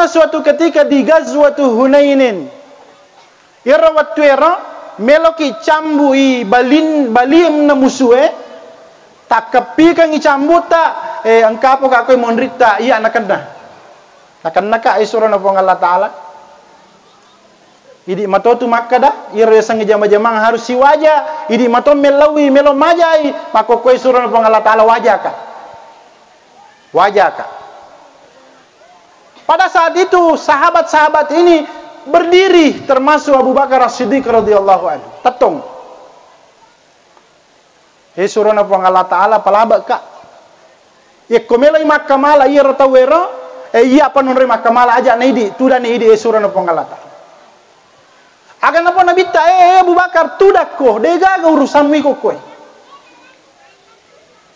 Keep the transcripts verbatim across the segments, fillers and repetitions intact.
Suatu ketika di Ghazwatu Hunainin, iyaro wettuero meloki cambui balin-, baliemna musue, takkeppikengngi cambuta, eh, engkapoka koe monritta, iya nakenna. Nakennaka, eh, surona Puang Allah Ta'ala. Idi matotu makkada, iyaro yasengnge jama-jamang harus siwaja, idi mato mellaui, melo majai, makkokkoe surona Puang Allah Ta'ala, wajaka. Wajaka. Pada saat itu, sahabat-sahabat ini berdiri, termasuk Abu Bakar As-Siddiq radhiyallahu anhu. Tettong. Eh, surona Puang Allah Ta'ala, palabekka. Yekko meloi makkamala iyaro tauwero, eh, iyapa nonroi makkamala, aja naidi, tudani idi, eh, surona Puang Allah Ta'ala. Aga napo Nabitta, eh, eh, Abu Bakar, tudakko, degaga urusanmu iko koe.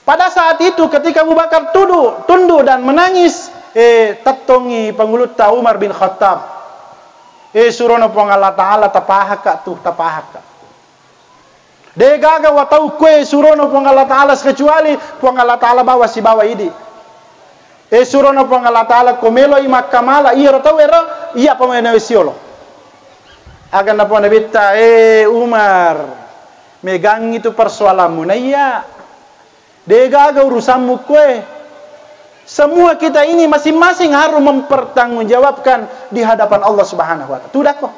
Pada saat itu, ketika Abu Bakar tudu-, tunduk dan menangis, eh, tettongi pangulutta Umar bin Khattab. Eh, surona Puang Allah Ta'ala, tapahakka tu, tapahakka. Degaga watau kue surona Puang Allah Ta'ala sekecuali Puang Allah Ta'ala bawa sibawa idi. Eh, surona Puang Allah Ta'ala, ko meloi makkamala iyaro tauwero, iyapa mena siolo. Aga napo Nabitta, eh, Umar, megangngi tu persoalanmu. Naiya, degaga urusanmu kue. Semua kita ini masing-masing harus mempertanggungjawabkan di hadapan Allah Subhanahu wa Ta'ala. Tudakko.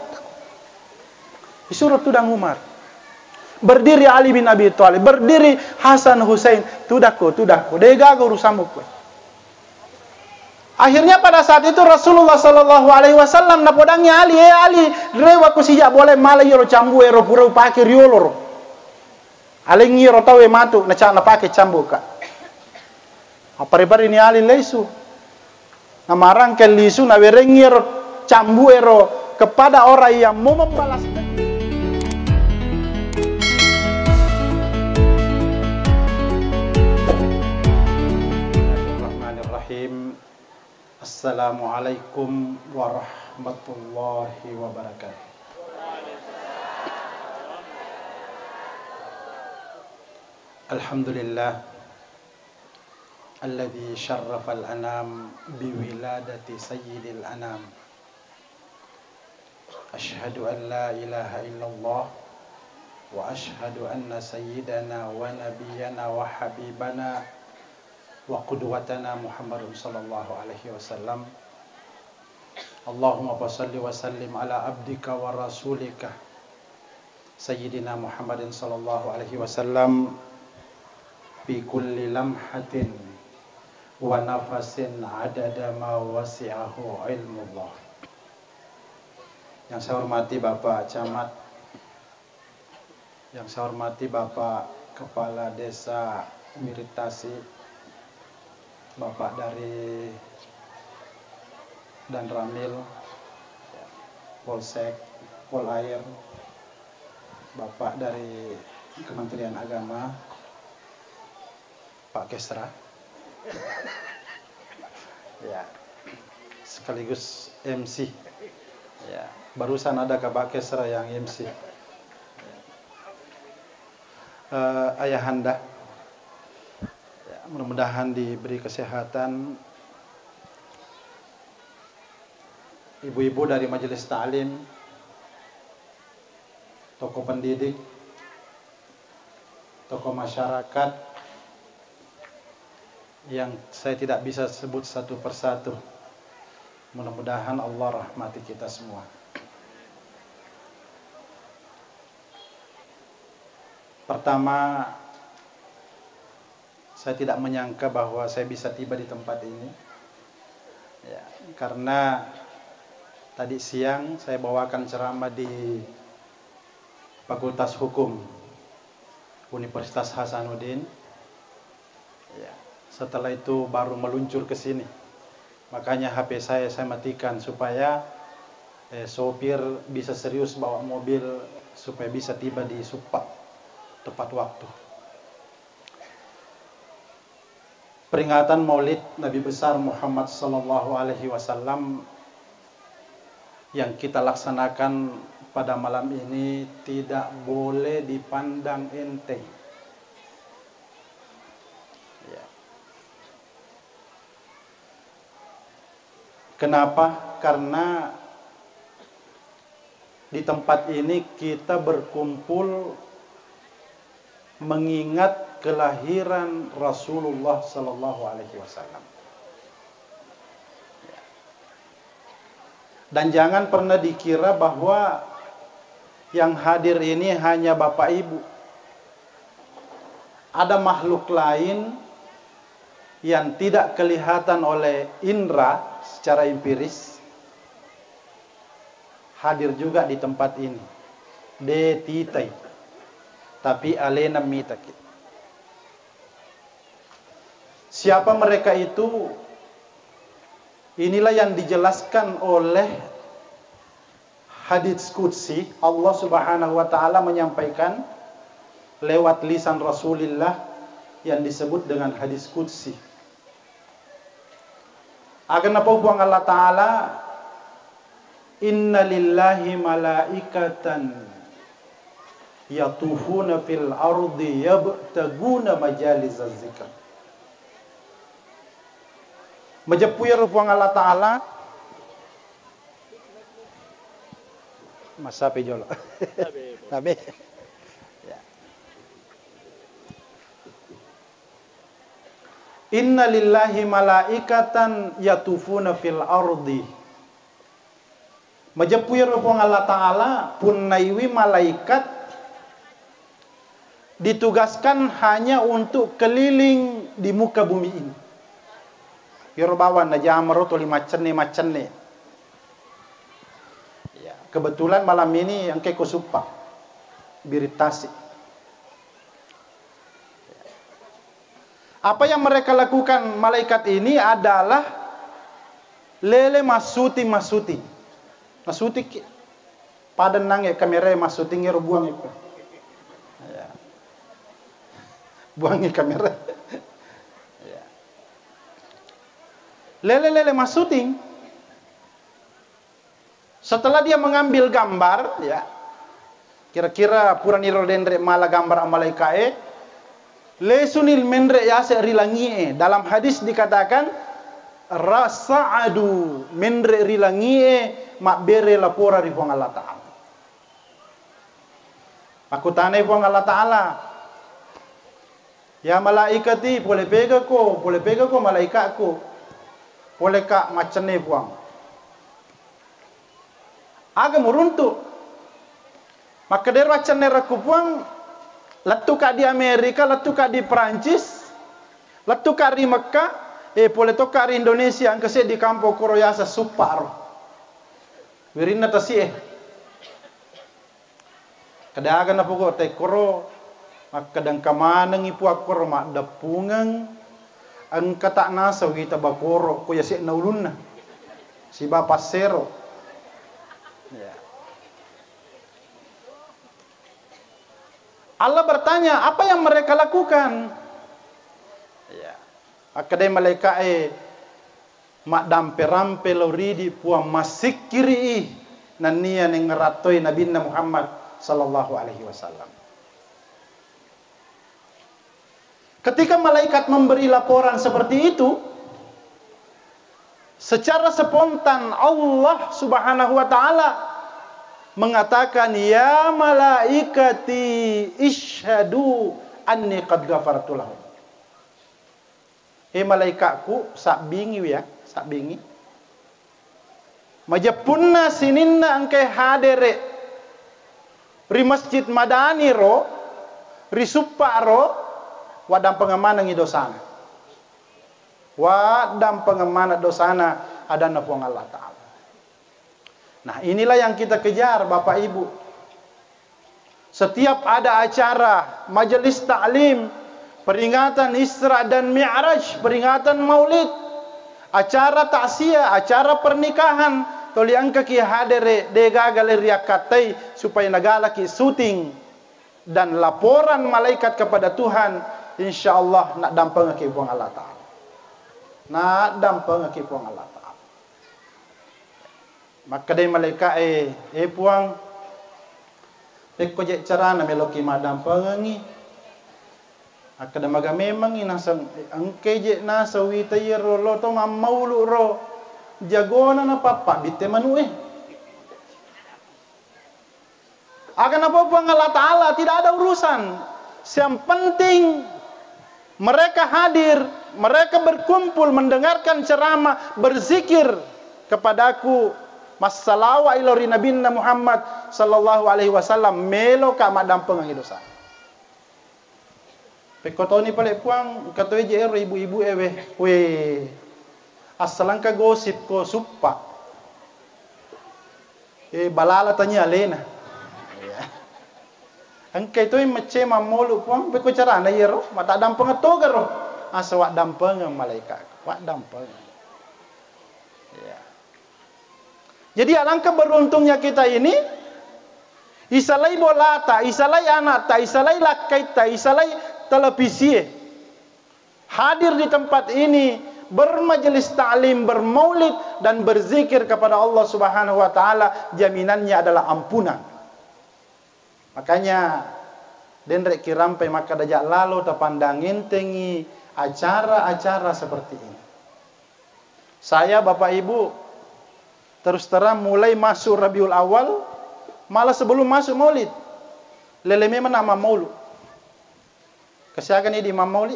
Disuro tudang Umar. Berdiri Ali bin Abi Thalib, berdiri Hasan Husain, tudakko, tudakko. Degaga urusanmu kue. Akhirnya pada saat itu Rasulullah sallallahu alaihi wasallam napodangi Ali, "Eh Ali, rewa ko sija bole mala iyaro cambu ero pura upake rioloro." Alengngi ero tauwe matu, naca-, napake cambuka. Appare-pare ni Ali lesu. Namarangke lisu, nawerengngi ero cambu ero kepada orang yang mau membalas dendam. Bismillahirrahmanirrahim. Assalamualaikum warahmatullahi wabarakatuh. Alhamdulillah, alladzi syarrafal anam biwiladati sayyidil anam. Asyhadu an la ilaha illallah wa asyhadu anna sayyidana wa nabiyyana wa habibana wa qudwatana Muhammadun sallallahu alaihi wasallam. Allahumma fasalli wa sallim ala abdika wa rasulika Sayyidina Muhammadin sallallahu alaihi wasallam fi kulli lamhatin wa nafasin adada ma wasi'ahu ilmullah. Yang saya hormati Bapak Camat, yang saya hormati Bapak Kepala Desa Wiritasi, Bapak dari Danramil, Polsek, Polair, Bapak dari Kementerian Agama, Pak Kesra. Ya, sekaligus M C. Ya, barusan ada Kabak Kesra yang M C. Eh, Ayahanda. Ya, mudah-mudahan diberi kesehatan. Ibu-ibu dari majelis taklim, tokoh pendidik, tokoh masyarakat yang saya tidak bisa sebut satu persatu. Mudah-mudahan Allah rahmati kita semua. Pertama, saya tidak menyangka bahwa saya bisa tiba di tempat ini. Ya, karena tadi siang saya bawakan ceramah di Fakultas Hukum Universitas Hasanuddin. Ya, setelah itu baru meluncur ke sini. Makanya H P saya, saya matikan supaya, eh, sopir bisa serius bawa mobil supaya bisa tiba di Suppak tepat waktu. Peringatan Maulid Nabi Besar Muhammad sallallahu alaihi wasallam yang kita laksanakan pada malam ini tidak boleh dipandang enteng. Ya. Kenapa? Karena di tempat ini kita berkumpul mengingat kelahiran Rasulullah sallallahu alaihi wasallam. Dan jangan pernah dikira bahwa yang hadir ini hanya Bapak Ibu. Ada makhluk lain yang tidak kelihatan oleh indra secara empiris hadir juga di tempat ini. De titai, tapi alena mitaki. Siapa mereka itu? Inilah yang dijelaskan oleh hadits qudsi. Allah Subhanahu wa Ta'ala menyampaikan lewat lisan Rasulillah yang disebut dengan hadits qudsi. Aga napau Puang Allah Ta'ala, "Inna lillahi malaikatan yatufuna fil ardi yabtaguna majalizaz zikr." Majeppu iyaro Puang Allah Ta'ala. Massapi jolo. Nabe. Ya. "Inna lillahi malaikatan yatufuna fil ardi." Majeppu iyaro Puang Allah Ta'ala punnaiwi malaikat ditugaskan hanya untuk keliling di muka bumi ini. Iyaro bawang najamaro tuli maccenne-maccenne. Ya, kebetulan malam ini engka ko suppa Biring Tasik. Apa yang mereka lakukan malaikat ini adalah lele massuting, massuting. Massuting ki. Pada nangnge kamera massuting ero buang itu. Ya. Buangi kamera. Ya. Lele-lele massuting. Setelah dia mengambil gambar, ya, kira-kira purani ro denre mala gambar malaika'e, lesuni menre yase ri langi'e. Dalam hadis dikatakan, "Rasa'adu, menre ri langi'e, mabbere lapora ri Puang Allah Ta'ala." Makkutanai Puang Allah Ta'ala, "Ya malaikati, pole pegako, pole pegako malaika'ku?" "Poleka maccenne, Puang." "Aga muruntu?" "Makkedero accennerakku, Puang, lettuka di Amerika, lettuka di Prancis, lettuka ri Mekka, eh, pole tokka ri Indonesia, engka seddi kampong koro yaseng Suppa ro. Wirinna tasi'e." Kadaga napogau tekkoro, makkeda engka manengngi Puang koro maddeppungeng, engka ta nasa wita bakoro ko yase'na ulunna siba passero. Ya. Allah bertanya, "Apa yang mereka lakukan?" Ya. Akkedai malaika'e, "Maddampe-rampe lao ridi Puang, massikkiri'i nennia nengngerattoi Nabinna Muhammad sallallahu alaihi wasallam." Ketika malaikat memberi laporan seperti itu, secara spontan Allah Subhanahu wa Ta'ala mengatakan, "Ya malaikati, isyhadu anni qad ghafartu lahum." "Eh malaika'ku, sabbingiwi ya, sabbingi. Majeppunna sininna engkae hadere ri Masjid Madani ro, ri Suppa ro, waddampengeng manengngi dosana. Waddampengeng maneng dosana," adanna Puang Allah Ta'ala. Nah, inilah yang kita kejar, Bapak Ibu. Setiap ada acara majelis taklim, peringatan Isra dan Mi'raj, peringatan Maulid, acara takziah, acara pernikahan, toli engkaki hadere, de gaga le riakkattai supaya nagalaki syuting dan laporan malaikat kepada Tuhan, insya Allah naddampengaki Puang Allah Ta'ala. Naddampengaki Puang Allah Ta'ala. Makkedai malaika'e, "Eh Puang, pekko je carana meloki maddampengengngi?" Akkeda, "Maga memengngi naseng, engkai je naseng wita iyaro lo to mammaulu ro, Jagona na pappa bitte manu'e. Aga napau Puang Allah Ta'ala, tidak ada urusan. Yang penting mereka hadir, mereka berkumpul mendengarkan ceramah, berzikir kepadaku, massalawa ilo ri Nabinna Muhammad sallallahu alaihi wasallam, meloka maddampengengi dosa. Pekkotoni pale Puang, engka toi je ero ibu-ibu ewe. Weh, assalengka gosip ko suppa. Eh, balala tania alena. Iya. Engkai toi mecce mammolu Puang, pekko carana iyaro, mataddampengeng togaro. Asa waddampengeng malaika, waddampengeng. Iya. Jadi alangkah beruntungnya kita ini, isalai bolata, isalai anakta, isalai lakkaitta, isalai televisie. Hadir di tempat ini, bermajelis taklim, bermaulid, dan berzikir kepada Allah Subhanahu wa Ta'ala, jaminannya adalah ampunan. Makanya, denre kirampai makkada ja lalo tapandang entengi acara-acara seperti ini. Saya, Bapak Ibu, terus terang, mulai masuk Rabiul Awal, malah sebelum masuk Maulid, lele memang nak mammaulu. Kesiakan ini mammauli.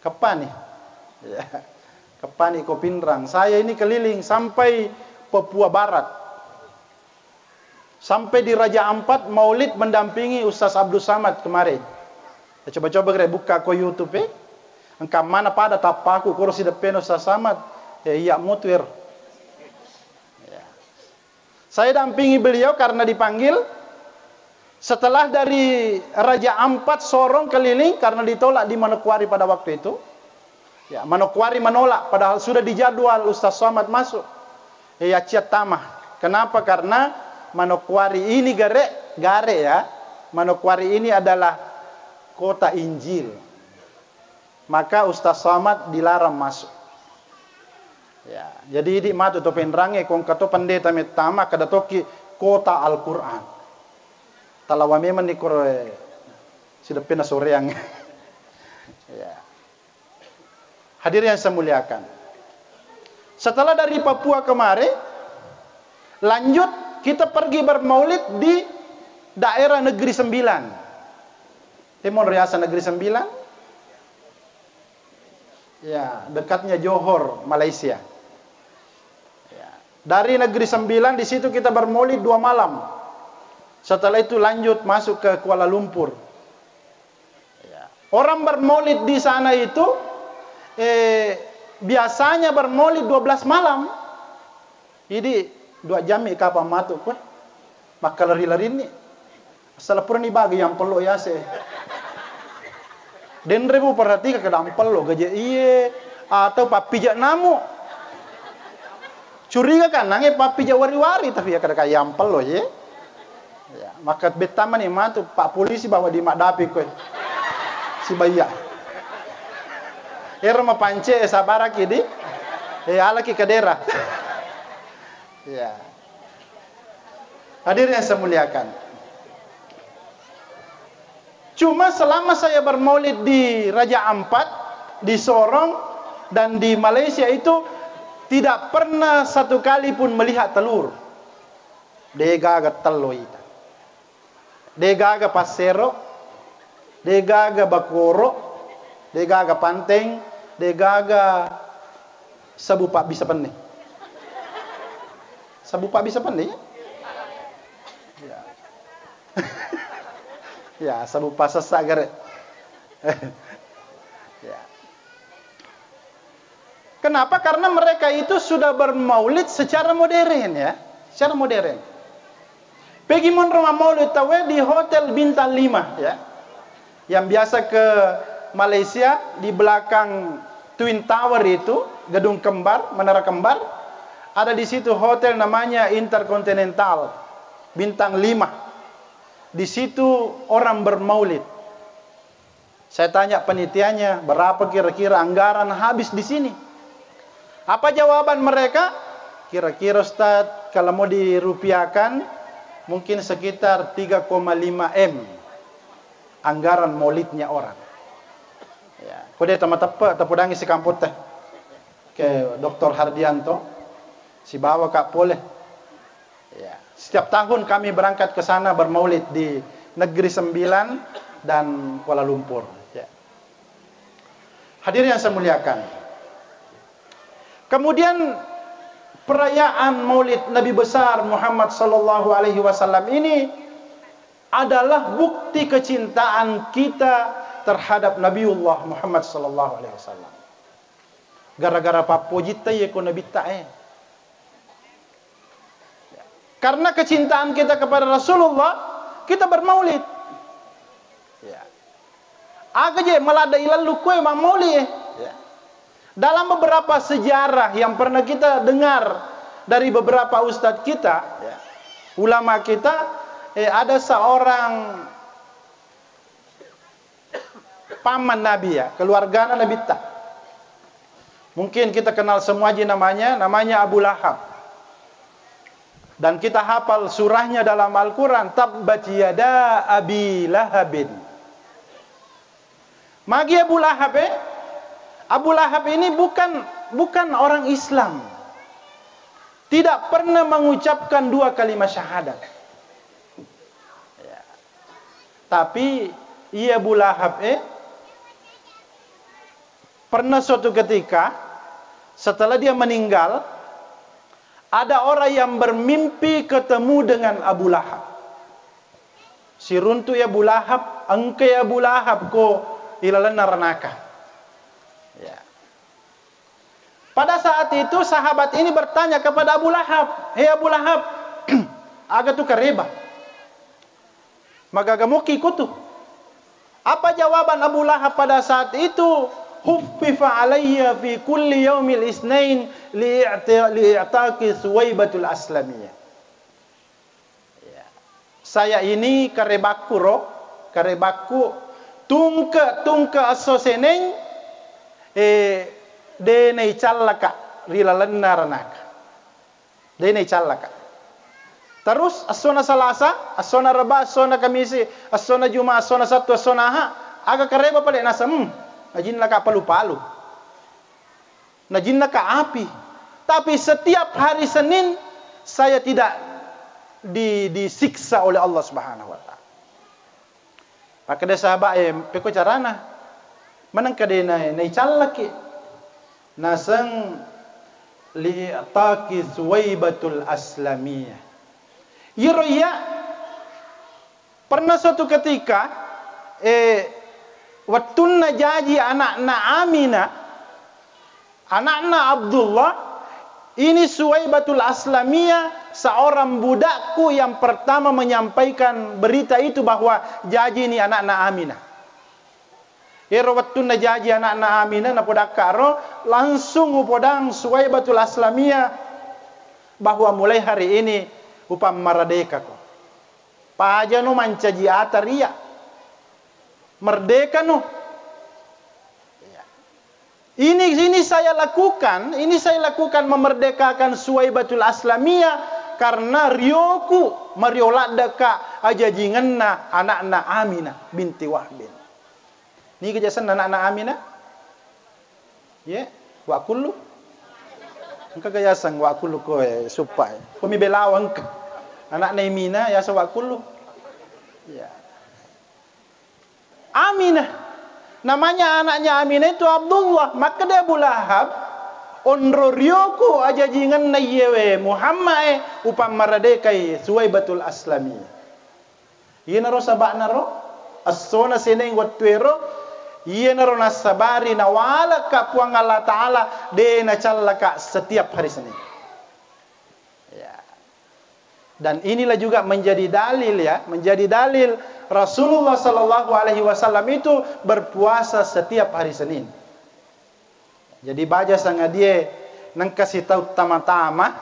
Keppani. Ya. Keppani ko Pinrang. Saya ini keliling sampai Papua Barat. Sampai di Raja Ampat, Maulid mendampingi Ustaz Abdul Samad kemarin. Ya, coba-coba kira buka ko YouTube, eh. Engka mana pada tappaku, koro sideppena Ustaz Samad. Eh, iya mutuer. Ya. Saya dampingi beliau karena dipanggil. Setelah dari Raja Ampat Sorong keliling karena ditolak di Manokwari pada waktu itu. Ya, Manokwari menolak, padahal sudah dijadwal Ustaz Somad masuk. Eh, ya, ciat tamah. Kenapa? Karena Manokwari ini gare, gare ya. Manokwari ini adalah kota Injil. Maka Ustaz Somad dilarang masuk. Ya, jadi idi matu to Pinrangnge, ko engka to pendeta mettama, kada tokki kota Al-Quran. Talawa memang ni koro, eh, sideppena soreang. Ya. Hadirin yang saya muliakan. Setelah dari Papua kemari, lanjut kita pergi bermaulid di daerah Negeri Sembilan. Timur riaseng Negeri Sembilan. Ya, dekatnya Johor, Malaysia. Ya. Dari Negeri Sembilan, di situ kita bermaulid dua malam. Setelah itu lanjut masuk ke Kuala Lumpur. Ya. Orang bermaulid di sana itu, eh, biasanya bermaulid dua belas malam. Idi, dua jammi kapang matu, kuwe. Makkalari-larinni. Asal purani bagi yang pello yase. Denre bu perhatika kada ampello gaje iye atau pappija namu. Curiga kan nange pappija wari-wari tapi ya kada kaya ampello ye. Ya, maka bettamani matu Pak Polisi bahwa di maddapi koe. Sibaya. Ero mapance sabaraki di. Eh, alaki kadera. Ya. Hadirin yang saya muliakan. Cuma selama saya bermaulid di Raja Ampat, di Sorong, dan di Malaysia itu tidak pernah satu kali pun melihat telur. Degaga tello ita. Degaga passero, degaga bakoro, degaga panteng, degaga sabu pabbisa penne. Sabu pabbisa penne, ya? Ya. Ya, sabu pasessa gare. Ya. Kenapa? Karena mereka itu sudah bermaulid secara modern, ya, secara modern. Pegi monro mammaulid tauwe di hotel bintang lima, ya, yang biasa ke Malaysia di belakang Twin Tower itu, gedung kembar, menara kembar, ada di situ hotel namanya Intercontinental, bintang lima. Di situ orang bermaulid. Saya tanya panitianya, "Berapa kira-kira anggaran habis di sini?" Apa jawaban mereka? "Kira-kira, Ustaz, kalau mau dirupiahkan, mungkin sekitar tiga koma lima M anggaran maulidnya orang." Ya, kode tama teppe, tepudangi si kampung teh. ke Doktor Hardianto, sibawa Kak pole. Ya, setiap tahun kami berangkat ke sana bermaulid di Negeri Sembilan dan Kuala Lumpur. Ya. Hadirin yang saya muliakan. Kemudian perayaan Maulid Nabi besar Muhammad sallallahu alaihi wasallam ini adalah bukti kecintaan kita terhadap Nabiullah Muhammad sallallahu alaihi wasallam. Gara-gara pappojitta iye ko Nabitta e. Karena kecintaan kita kepada Rasulullah, kita bermaulid. Ya. Aga je maladde ilallu kue mammaulid e. Ya. Dalam beberapa sejarah yang pernah kita dengar dari beberapa ustadz kita, ya, ulama kita, eh, ada seorang paman Nabi, ya, keluargana Nabitta. Mungkin kita kenal semua aja namanya, namanya Abu Lahab. Dan kita hafal surahnya dalam Al-Quran, "Tabbat yada Abi Lahabin." Magi Abu Lahab, eh? Abu Lahab ini bukan, bukan orang Islam. Tidak pernah mengucapkan dua kalimat syahadat. Ya. Tapi iya Abu Lahab, eh, pernah suatu ketika setelah dia meninggal, ada orang yang bermimpi ketemu dengan Abu Lahab. Siruntu ya Abu Lahab, engka ya Abu Lahab ko ilalenna ranaka. Ya. Pada saat itu sahabat ini bertanya kepada Abu Lahab, "Hei Abu Lahab, aga tu kareba? Magaga moki kutu?" Apa jawaban Abu Lahab pada saat itu? "Huffifa alayya fi kulli yaumil isnain li'ti-, li'taqi Suwaibatul Aslamiyah." Ya. Saya ini karebakku ro, karebakku tungke-tungke esso Seneng, eh, de naicallaka ri lalenna ranaka. De naicallaka. Terus essona Salasa, essona Reba, essona Kamisi, essona Juma, essona Sattu, essona Aha, aga kareba pale naseng, hmm, najinlaka palu-palu. Najinnaka api. Tapi setiap hari Senin saya tidak di-, disiksa oleh Allah Subhanahu wa Ta'ala. Makkeda sahabat, eh, pekko carana? Maneng kade na-, naicallaki. Naseng li'taqi Suwaibatul Aslamiyah. Iyaro iya Pernah suatu ketika, eh, wettunna jaji anakna Aminah, anakna Abdullah, ini Suwaibatul Aslamiyah, seorang budakku yang pertama menyampaikan berita itu bahwa jaji ini anakna Aminah. Ero wettunna jaji anakna Aminah, napodakkaro, langsung upodang Suwaibatul Aslamiyah bahwa mulai hari ini upammaradekako. Pajano mancaji ata ria. Merdekano. Ini, ini saya lakukan, ini saya lakukan memerdekakan Suwaibatul Aslamiyah karena rioku mario laddeka ajajingenna anakna Aminah binti Wahbin. Niga jasenna anakna Aminah? Ye, Wa Kullu. Engka ga yaseng Wa Kullu koe, suppa e. Komi belawa engka. Anakna Imina yaseng Wa Kullu. Ya. Aminah. Namanya anaknya Aminah itu Abdullah. Makkeda Abu Lahab, onro rioku ajajingenna iyewe Muhammad e, upammaradeka i Suwaibatul Aslami. Iyanaro saba'naro, essona Seneng wettuero, iyanaro nassabari nawalekka Puang Allah Ta'ala, de nacallaka setiap hari Senin. Ya. Dan inilah juga menjadi dalil, ya, menjadi dalil Rasulullah Sallallahu Alaihi Wasallam itu berpuasa setiap hari Senin. Jadi baja sangadie nengka sitau tama-tama,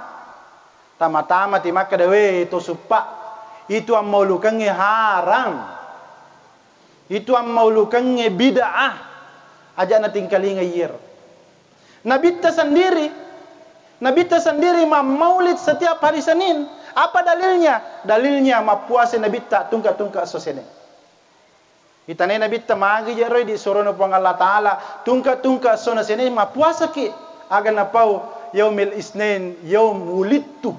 tama-tama ti makkeda, "We, to suppa, itu ammaulukengnge haram. Itu ammaulukengnge bid'ah." Aja natingkalinga iyero. Nabitta sendiri, Nabitta sendiri mammaulid setiap hari Senin. Apa dalilnya? Dalilnya mappuasa Nabitta tungka-tungka esso Senin. Itanai Nabitta magi jero idi surona Puang Allah Ta'ala, tungka-tungka essona Senin mappuasaki. Aga napau yaumil isnain, yaum wulidtu.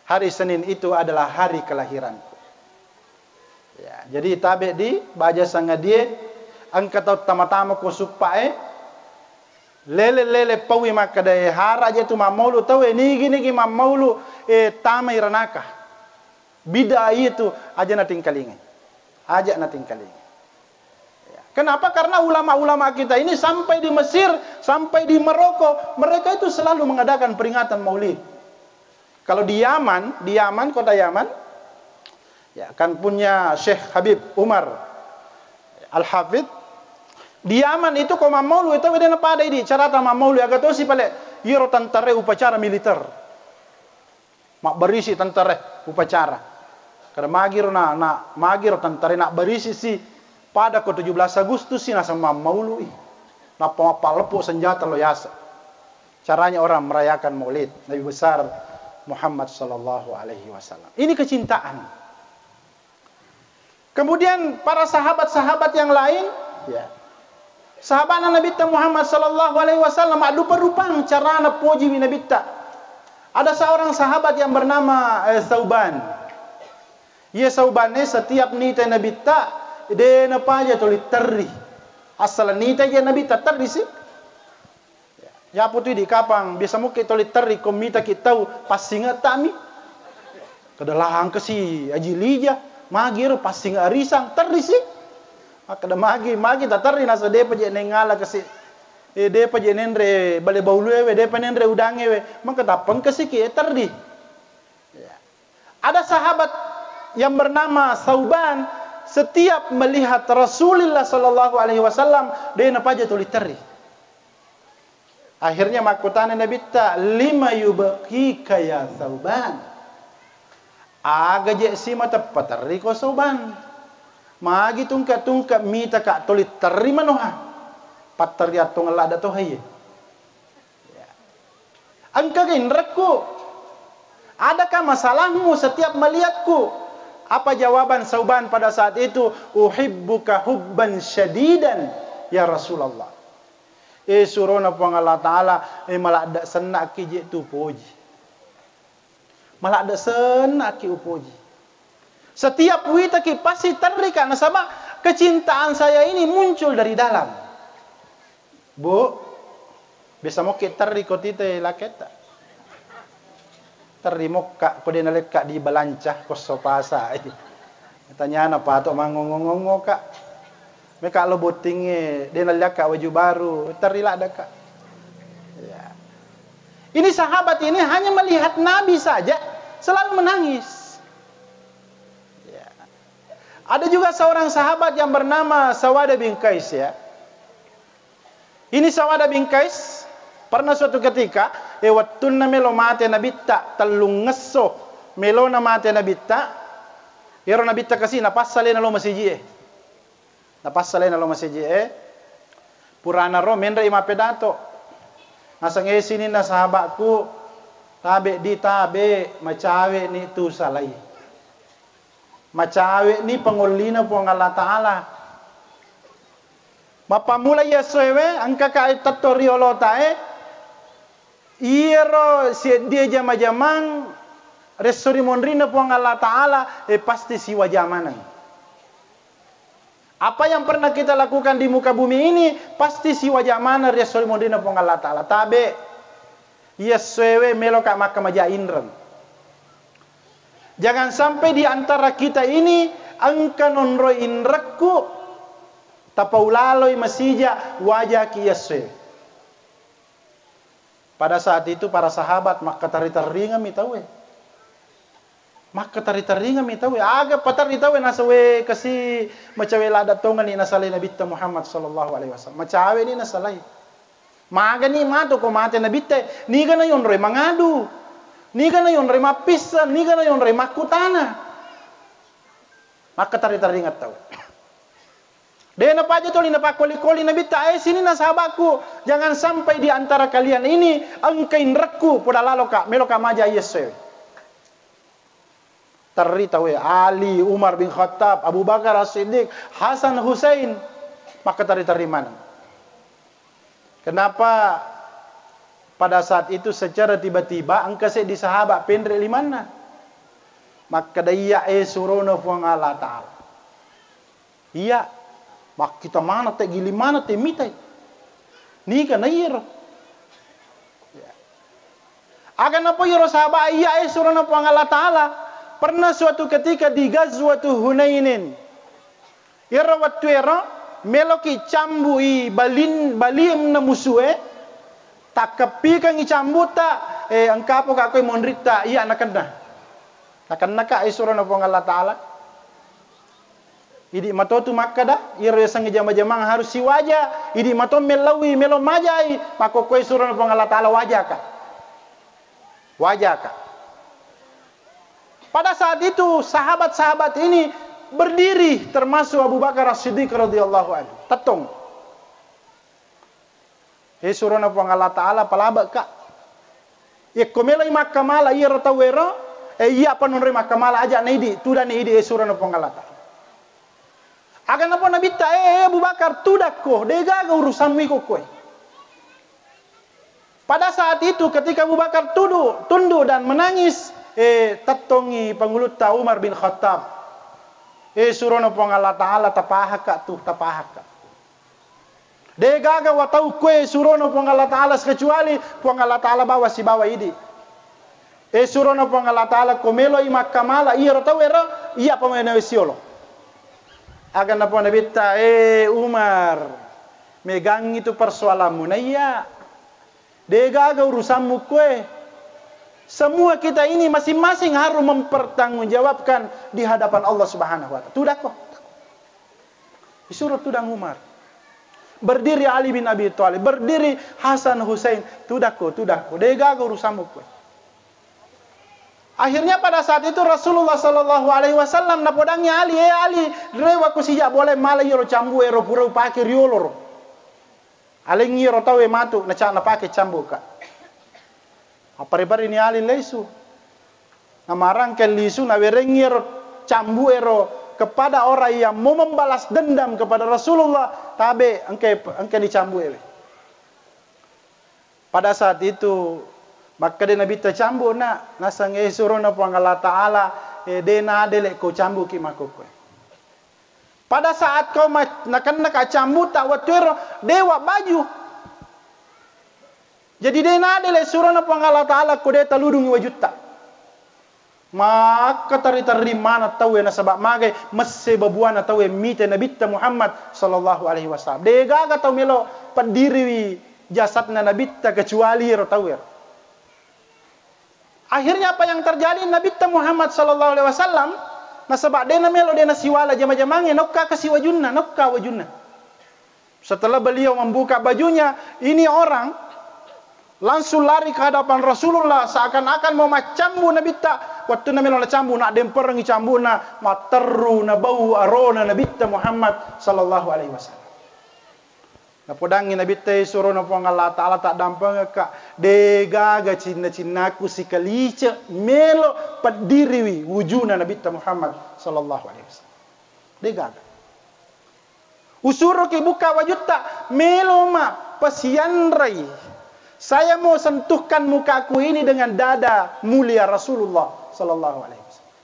Hari Senin itu adalah hari kelahiranku. Ya, jadi tabe di baja sangadie, engka tau tama-tama ko suppae, lele-lele paui makkeda, "Eh, hara je tu mammaulu tau, eh, nigi-nigi mammaulu, eh, tamai ranaka." Bid'ah itu aja natingkalingi. Aja natingkalingi. Ya. Kenapa? Karena ulama-ulama kita ini sampai di Mesir, sampai di Maroko, mereka itu selalu mengadakan peringatan Maulid. Kalau di Yaman, di Yaman, kota Yaman, ya kan punya Syekh Habib Umar Al-Hafidh, di Yaman itu ko mammaulu itu beda pada idi carata mammaulu aga tosi pale iyaro tentara upacara militer. Mabbarisi tentara upacara. Kada magiro na, na magiro tentara na barisi si pada ko tujuh belas Agustus si naseng mammaului. Nappa mappaleppo senjata lo yasa. Caranya orang merayakan Maulid Nabi besar Muhammad sallallahu alaihi wasallam. Ini kecintaan. Kemudian para sahabat-sahabat yang lain, ya. Sahabatna Nabitta Muhammad sallallahu alaihi wasallam maddupa-rupang carana pojiwi Nabitta. Ada seorang sahabat yang bernama, eh, Sauban. Iya Sauban e setiap nita Nabitta, de napaja tuli terri. Asal nita je Nabitta terri si. Yapu tu idi kapang biasa mukke toli terri ko mitaki tau passingettami. Kada langka si Aji Lija, magi ero passinge arisang, terri si. Makkeda magi, magi taterri nasa depa je nengala kasi, eh, depa je nenre bale bauluewe, depa nenre udangewe, maka tappengkasiki, eh, terri. Ya. Ada sahabat yang bernama Sauban, setiap melihat Rasulullah sallallahu alaihi wasallam, de napaja tuli terri. Akhirnya makkutana Nabitta, "Lima yubkika ya Sauban?" Aga je si mateppa terri ko Sauban? Magi tungka-tungka mitaka tuli terri manoha? Patterri attong ladda toha iye. Ya. Engkaga inrekku? Adakah masalahmu setiap melihatku? Apa jawaban Sauban pada saat itu? "Uhibbuka hubban syadidan, ya Rasulullah." Eh, surona Puang Allah Ta'ala, eh, maladda senna'ki je tu poji. Maladda senna'ki upoji. Setiap witaki pasti terrika, nasaba kecintaan saya ini muncul dari dalam. Bu, biasa mokke terri ko tite laketta. Terri mokka ko de nalekka di balanca ko so pasa. Tanyana pato mangongo-ngongo ka. Meka lo bottinge de naliakka waju baru, terri ladda ka. Ya. Ini sahabat ini hanya melihat Nabi saja selalu menangis. Ya. Ada juga seorang sahabat yang bernama Sawada bin Qais, ya. Ini Sawada bin Qais pernah suatu ketika, eh, wettunna melo mate Nabitta, tellungngesso melona mate Nabitta, ero Nabitta kasi napassalena lo masiji e. Napassalena lo masiji e. Purana ro menre i mappedato. Naseng, eh, sininna sahabatku, tabe di tabe, macawe ni tu salai. Macawe ni pangollina Puang Allah Ta'ala. Mappammula iya essoewe, engka ka tetto riolota e, iyaro seddie jama-jamang resso ri monrinna Puang Allah Ta'ala, e pasti siwaja maneng. Apa yang pernah kita lakukan di muka bumi ini, pasti siwaja maneng resso ri monrinna Puang Allah Ta'ala. Tabe, iya essoewe meloka makkamaja inreng. Jangan sampai di antara kita ini engka nonroi inrekku, tapaulaloi masija wajaki iya essoe. Pada saat itu para sahabat makkatari-taringami tauwe. Makkatari-taringami tauwe. Aga patarri tauwe nasawe kasi macawe ladda tongani nasalai Nabitta Muhammad sallallahu alaihi wasallam. Macawe ni nasalai. Magani matu ko mate Nabitta, niga na yonroi mangadu, niga na yonroi mappisseng, niga na yonroi makkutana. Makkatari-taringeng tau. De napaja toli napakkoli-koli Nabitta, eh, sininna sahabatku, jangan sampai di antara kalian ini engka inrekku, poda laloka, meloka maja iya essoe. Terri tauwe, Ali, Umar bin Khattab, Abu Bakar As-Siddiq, Hasan Husain, makkatari-tari maneng. Kenapa? Pada saat itu secara tiba-tiba engka seddi sahabat penre limanna. Makkeda, "Iya, eh, surona Puang Allah Ta'ala." Iya, makkita maneng te, giling maneng te mitai. Niga na iyaro? Aga napo iyaro sahabat, "Iya, eh, surona Puang Allah Ta'ala." Pernah suatu ketika di Ghazwatu Hunainin, iyaro wettuero meloki cambui balin-, balinna musue, takkeppikengngi cambuta, eh, engkapoka koe monritta, iya nakenna. Nakennaka, eh, surona Puang Allah Ta'ala. Idi matotu makkeda, iyaro yasengnge jama-jamang harus siwaja, idi mato mellaui melo majai, makkokkoe surona Puang Allah Ta'ala, wajaka. Wajaka. Pada saat itu sahabat-sahabat ini berdiri, termasuk Abu Bakar As-Siddiq radhiyallahu anhu. Tettong. Eh, surona Puang Allah Ta'ala, palabekka. Yekko meloi makkamala iyaro tauwero, eh, iyapa nonroi makkamala, aja naidi, tudani idi, eh, surona Puang Allah Ta'ala. Aga napo Nabitta, "Eh, eh, Abu Bakar, tudakko, degaga urusammu iko koe." Pada saat itu, ketika Abu Bakar tudu-, tunduk dan menangis, eh, tettongi pangulutta Umar bin Khattab. Eh, surona Puang Allah Ta'ala, tapahakka tu, tapahakka. Degaga watau koe surona Puang Allah Ta'ala sikecuali Puang Allah Ta'ala bawa sibawa idi. Eh, surona Puang Allah Ta'ala, ko meloi makkamala iyaro tauwero, iyapa melo siolo. Aga napo Nabitta, "Eh, Umar, megangngi tu persoalammu. Naiya, degaga urusammu koe. Semua kita ini masing-masing harus mempertanggungjawabkan di hadapan Allah Subhanahu wa Ta'ala." Tudakko. Disuro tudang Umar. Berdiri Ali bin Abi Thalib, berdiri Hasan Husain, tudakko, tudakko, degaga urusammu koe. Akhirnya pada saat itu Rasulullah sallallahu alaihi wasallam napodangngi Ali, "Eh Ali, rewakko sija bolae mala iyaro cambu ero pura upake rioloro." Alengngi iyaro tauwe matu, naca-, napake cambuka. Appare-pareni Ali lesu. Namarangke lisu, nawerengngi ero cambu ero kepada orang yang mau membalas dendam kepada Rasulullah, tabe engke, engke dicambu ewe. Pada saat itu, makkeda Nabitta, "Cambu, nak, naseng, eh, surona Puang Allah Ta'ala, eh, de nadele ko cambuki makkokkoe." Pada saat kau ma-, nakennaka cambuta wettuero, dewa baju. Jadi de nadele surona Puang Allah Ta'ala ko de taludungi wajutta. Makkaterri-terri maneng tauwe nasaba magai messe babuana tauwe mite Nabitta Muhammad sallallahu alaihi wasallam. Degaga tau melo peddiriwi jasadna Nabitta kecuali ero tauwe. Akhirnya apa yang terjadi? Nabitta Muhammad sallallahu alaihi wasallam, nasaba de namelo, de nasiwala jama-jamangnge, nokka kasi wajunna, nokka wajunna. Setelah beliau membuka bajunya, ini orang langsung lari ke hadapan Rasulullah seakan-akan mau maccambu Nabitta. Wettunna melo nacambu, naddemperengngi cambuna, matterru nabau arona Nabitta Muhammad sallallahu alaihi wasallam. Napodangngi Nabitta, "Eh, surona Puang Allah Ta'ala, taddampengekka, degaga cinna-cinnaku sikalice melo peddiriwi wujuna Nabitta Muhammad sallallahu alaihi wasallam. Degaga. Usuroki buka wajutta, melo ma pasianrai. Saya mau sentuhkan mukaku ini dengan dada mulia Rasulullah sallallahu alaihi wasallam."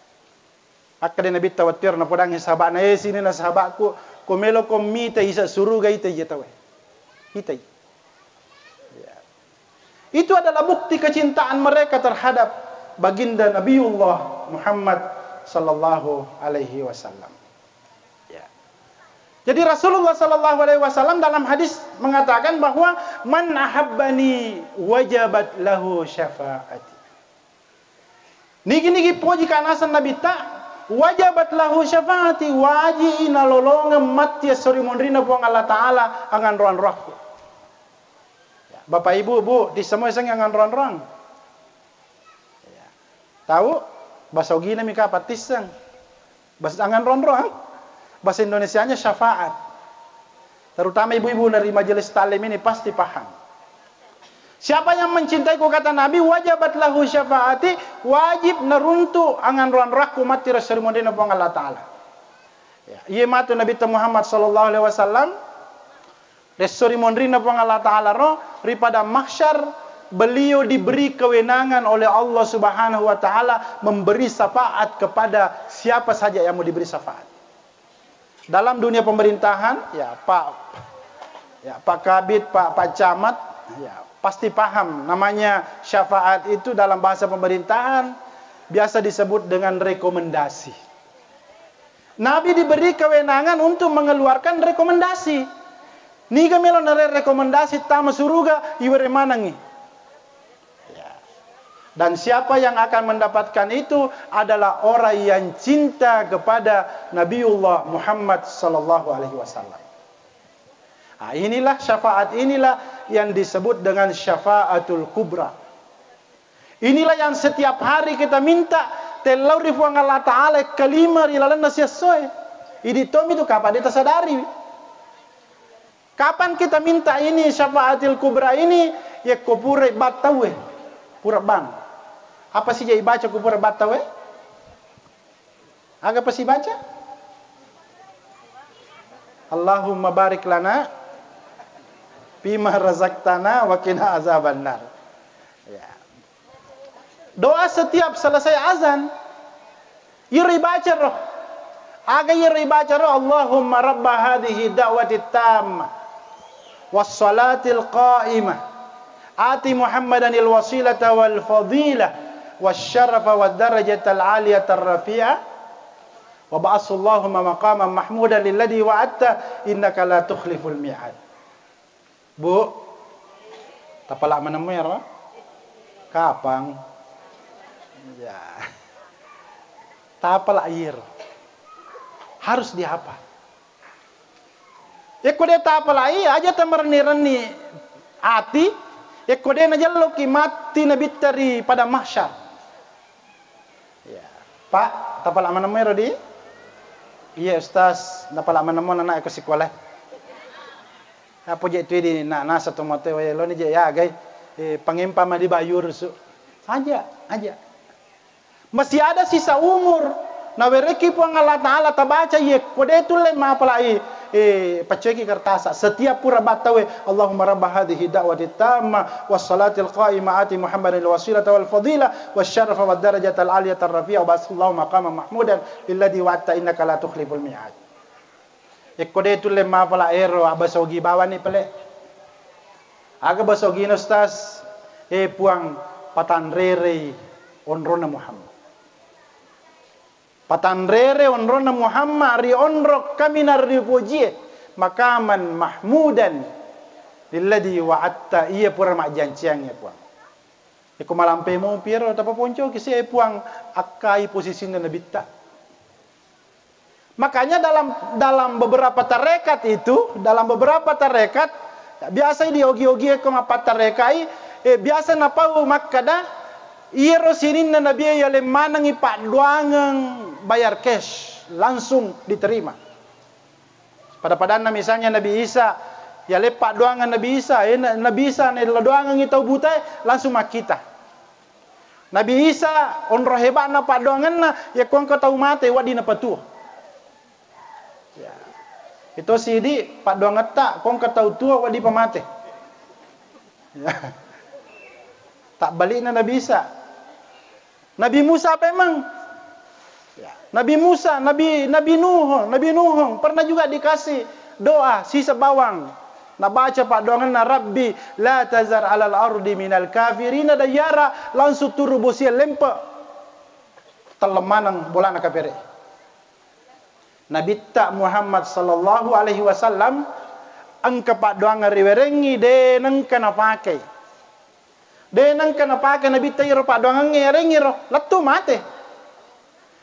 Akkeda Nabitta wettuero napodangngi sahaba'na, "Eh, sininna sahaba'ku, ko meloko mita isa suruga, ita iya tauwe. Ita iya." Ya. Itu adalah bukti kecintaan mereka terhadap baginda Nabiullah Muhammad sallallahu alaihi wasallam. Ya. Jadi Rasulullah sallallahu alaihi wasallam dalam hadis mengatakan bahwa, "Man ahabbani wajabat lahu syafaati." Nigi-nigi pojika naseng Nabitta, "Wajabat lahu syafaati", waji'i nalolongeng matti esso ri monrinna Puang Allah Ta'ala anganro-anroakku. Ya, Bapak Ibu, Bu, tisseng moi sengnge anganro-anroang? Ya. Tau? Bahasa Ogina mi kapang tisseng. Bahasa anganro-anroang? Bahasa Indonesianya syafaat. Terutama ibu-ibu dari Majelis Taklim ini pasti paham. Siapa yang mencintaiku, kata Nabi, "wajabat lahu syafaati", wajib naruntu anganro-anroakku matti ri esso ri monrinna Puang Allah Ta'ala. Ya, iye matu Nabitta Muhammad sallallahu alaihi wasallam, ri esso ri monrinna Puang Allah Ta'ala ro, ri padang mahsyar, Beliau diberi kewenangan oleh Allah Subhanahu wa Ta'ala memberi syafaat kepada siapa saja yang mau diberi syafaat. Dalam dunia pemerintahan, ya Pak, ya Pak Kabid, Pak, Pak Camat, ya pasti paham namanya syafaat itu dalam bahasa pemerintahan biasa disebut dengan rekomendasi. Nabi diberi kewenangan untuk mengeluarkan rekomendasi. Niga melo nare rekomendasi tama suruga, iwere manengi. Ya. Dan siapa yang akan mendapatkan itu adalah orang yang cinta kepada Nabiullah Muhammad sallallahu alaihi wasallam. Nah, inilah syafaat, inilah yang disebut dengan syafaatul kubra. Inilah yang setiap hari kita minta, tellau ri Puang Allah Ta'ala, kalima ri lalenna siessoe. Idi tommi tu kapang de tasadari. Kapan kita minta ini syafaatil kubra ini? Yekko pura battaue, pura bang. Apa sija ibaca ko pura battaue? Aga pasibaca? Allahumma barik lana fima razaqtana wa qina azabannar. Ya. Doa setiap selesai azan. Iro ibaca ro. Aga iro ibaca ro, Allahumma rabba hadhihi da'wati tamma was salatil qa'imah ati Muhammadanil wasilata wal fadilah was syarafa wad darajatal aliyatar rafi'ah wa ba'athallahumma maqaman mahmudan lilladzi wa'adta innaka la tukhliful mi'ad. Bu, tapala maneng ero? Kapang? Ya. Tapala iyero. Harus dihafal. Yekko de tapalai, aja tamarenni-renni ati, yekko de najelloki matti nabitta ri padang mahsyar. Ya. Pak, tapala maneng ero di? Iya, Ustaz, napala maneng mo anak ko sikola. Apa je tu di na nasa to mate wae lo ni je ya gai. Eh, pangempa ma di bayu rusu. Aja, aja. Masih ada sisa umur. Nawereki Puang Allah Ta'ala tabaca ye, ko de tulle mapalai, eh, paccoiki kertasa. Setiap pura battawe, Allahumma rabba hadhihi da'wati tamma was salatil qa'imah ati Muhammadan wasilata wal fadila was syarafa wad darajatal aliyatar rafi'a wa ba'athallahumma maqaman mahmudan lilladzi wa'adta innaka la tukhliful mi'ad. Yekko de tulle mapala ero, abbasogi bawanni pale. Aga basogina, Ustaz? Eh, Puang, patanrerei onronna Muhammad. Patanrere onronna Muhammad ri onro kaminang ripojie, maqaman mahmudan lilladzi wa'adta, iya pura majjanciang ya Puang. Yekko malampe mopi ero, tapaponcoki si, eh, Puang, akkai posisinna nabitta. Makanya dalam, dalam beberapa tarekat itu, dalam beberapa tarekat, biasa di ogi-ogi ko mappattarekai, eh, biasa napau makkada, iyero sininna nabi yaleng manengi paddoangeng bayar cash, langsung diterima. Pada-padanna misalnya Nabi Isa, yaleng paddoangeng Nabi Isa, eh, na-, Nabi Isa nelo doangengi tau butae, langsung makkita. Nabi Isa onro heba'na paddoangenna, yekko engka tau mate, wedding napatuo. Ya. Ito sidi paddoangetta, ko engka tau tuo, wedding pa mate. Ya. Tabbalikna Nabi Isa. Nabi Musa pemeng. Ya. Nabi Musa, Nabi, Nabi Nuh, Nabi Nuh pernah juga dikasih doa sisa bawang. Nabaca paddoangenna, "Rabbi la tazar alal ardi minal kafirina dayara," langsung turu bosie lempe. Telleng maneng bolana kapere. Nabitta Muhammad sallallahu alaihi wasallam engka paddoangeng riwerengngi de nengka napakei. De nengka napake Nabitta iyaro paddoangengnge, yarengngiro lettu mate.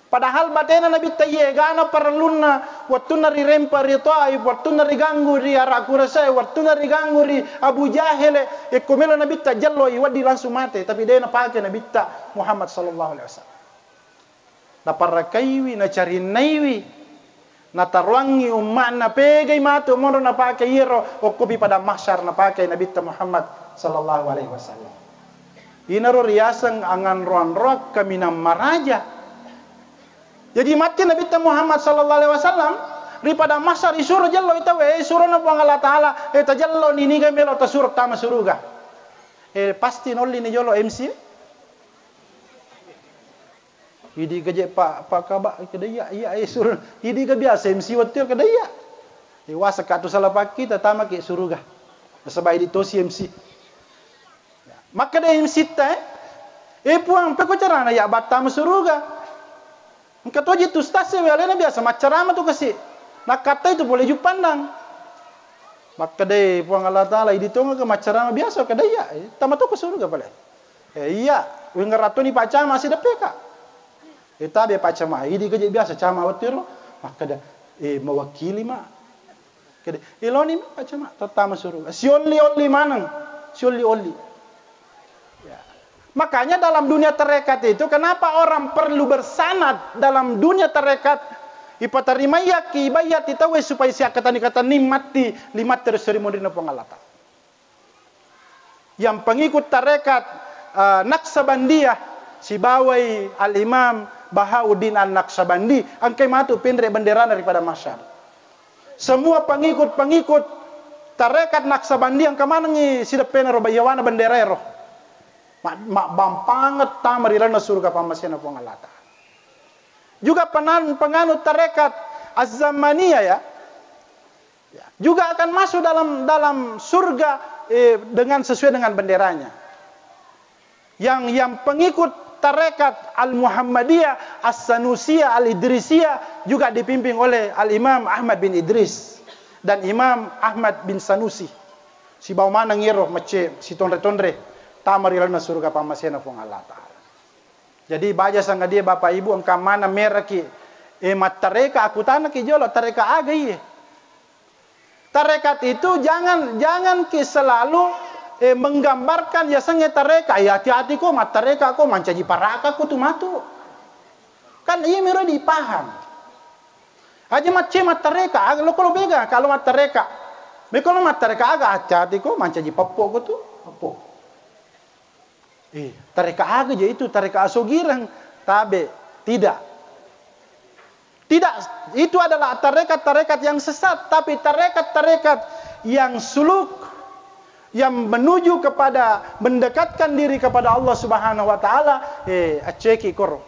Padahal batena Nabitta iye egana parellunna, wettunna rirempa ri Taif, wettunna riganggu ri ara Quraisy, wettunna riganggu ri Abu Jahele, ekko melo Nabitta jelloi, wedding langsung mate, tapi de napake Nabitta Muhammad sallallahu alaihi wasallam. Naparakaiwi, nacarinnaiwi, nataroangngi umma'na, pegai matu monro napake iyaro okkopi padang mahsyar napake Nabitta Muhammad sallallahu alaihi wasallam. Inaro riaseng anganro-anroang kaminang maraja. Jadi matti Nabitta Muhammad sallallahu alaihi wasallam ri padang mahsyar isuro jelloi tauwe, eh, surona Puang Allah Taala, eh, tajelloni niga melo tasuro tama suruga. Eh, pasti nolli ni jolo M C. Idi gaje Pak, Pak Kaba, kada iya, iya, eh, sur-, idi ga biasa M C wettu kada iya. Eh, wasa ka tu salah pakki, tatama ke suruga. Nasaba idi tosi M C. Makkeda M C ta, eh, eh, Puang, peko carana ya battama suruga. Engka toji tu ustaz e, alena biasa maccarama tu kasi. Nakkatai tu pole juppandang. Makkedai Puang Allah Ta'ala, idi tonga ke maccarama biasa, kada iya, eh, tama to ke suruga pale. Eh, iya, wengerattoni Pak Camat sideppeka. Eh, tabe Pak Camat, idi keje biasa Camat wettu ro. Makkeda, eh, mewakili ma. Kede, iloni ma Pak Camat, tattama suruga. Siolli-olli maneng, siolli-olli. Ya. Makanya dalam dunia tarekat itu, kenapa orang perlu bersanad dalam dunia tarekat? Ipatarimaiaki, ibayati tauwe supaya siakkatani-katani matti, limatte ri seri monrina Puang Allah Ta'ala. Yang pengikut tarekat, eh, Naksabandiyah, sibawai Al-Imam Bahauddin An-Naksabandi, engkai matu penre benderana ri padang mahsyar. Semua pengikut-pengikut tarekat Naksabandi engka manengngi sideppena ro, bayawana bendera ero. Ma-, mabbampangeng tama ri lalenna surga pammasena Puang Allah Ta'ala. Juga penan-, penganut tarekat Az-Zamaniyah, ya, ya, juga akan masuk dalam, dalam surga, eh, dengan, sesuai dengan benderanya. Yang, yang pengikut tarekat Al-Muhammadiyah, As-Sanusiyah, Al-Idrisiyah juga dipimpin oleh Al-Imam Ahmad bin Idris dan Imam Ahmad bin Sanusi. Sibawa maneng iyaro macce sitonre-tonre tama ri lalenna suruga pammasena Puang Allah Ta'ala. Jadi, baja sangadie Bapak Ibu, engka maneng meraki, eh, mattareka, akutanaki jolo, tareka aga iye? Tarekat itu jangan, jangan ki selalu, eh, menggambarkan yasengnge tareka. Eh, hati-hati ko mattareka ko, mancaji paraka ko tu matu. Kan iya miro dipaham. Aja macce mattareka, aga lo ko lo bega kalau mattareka. Meko lo mattareka aga, hati-hati ko mancaji peppo ko tu, peppo. Eh, tareka aga je itu, tareka asogireng, tabe, tidak. Tidak, itu adalah tarekat-tarekat yang sesat, tapi tarekat-tarekat yang suluk, yang menuju kepada, mendekatkan diri kepada Allah Subhanahu wa Ta'ala, eh, acceki koro.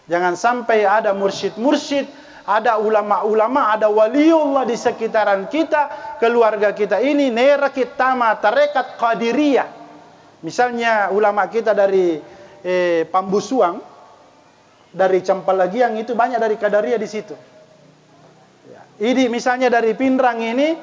Jangan sampai ada mursyid-mursyid, ada ulama-ulama, ada waliullah di sekitaran kita, keluarga kita ini, nera kita ma tarekat Qadiriyah. Misalnya ulama kita dari, eh, Pambusuang, dari Campalagiang itu banyak dari Qadariyah di situ. Ya. Idi misalnya dari Pinrang ini,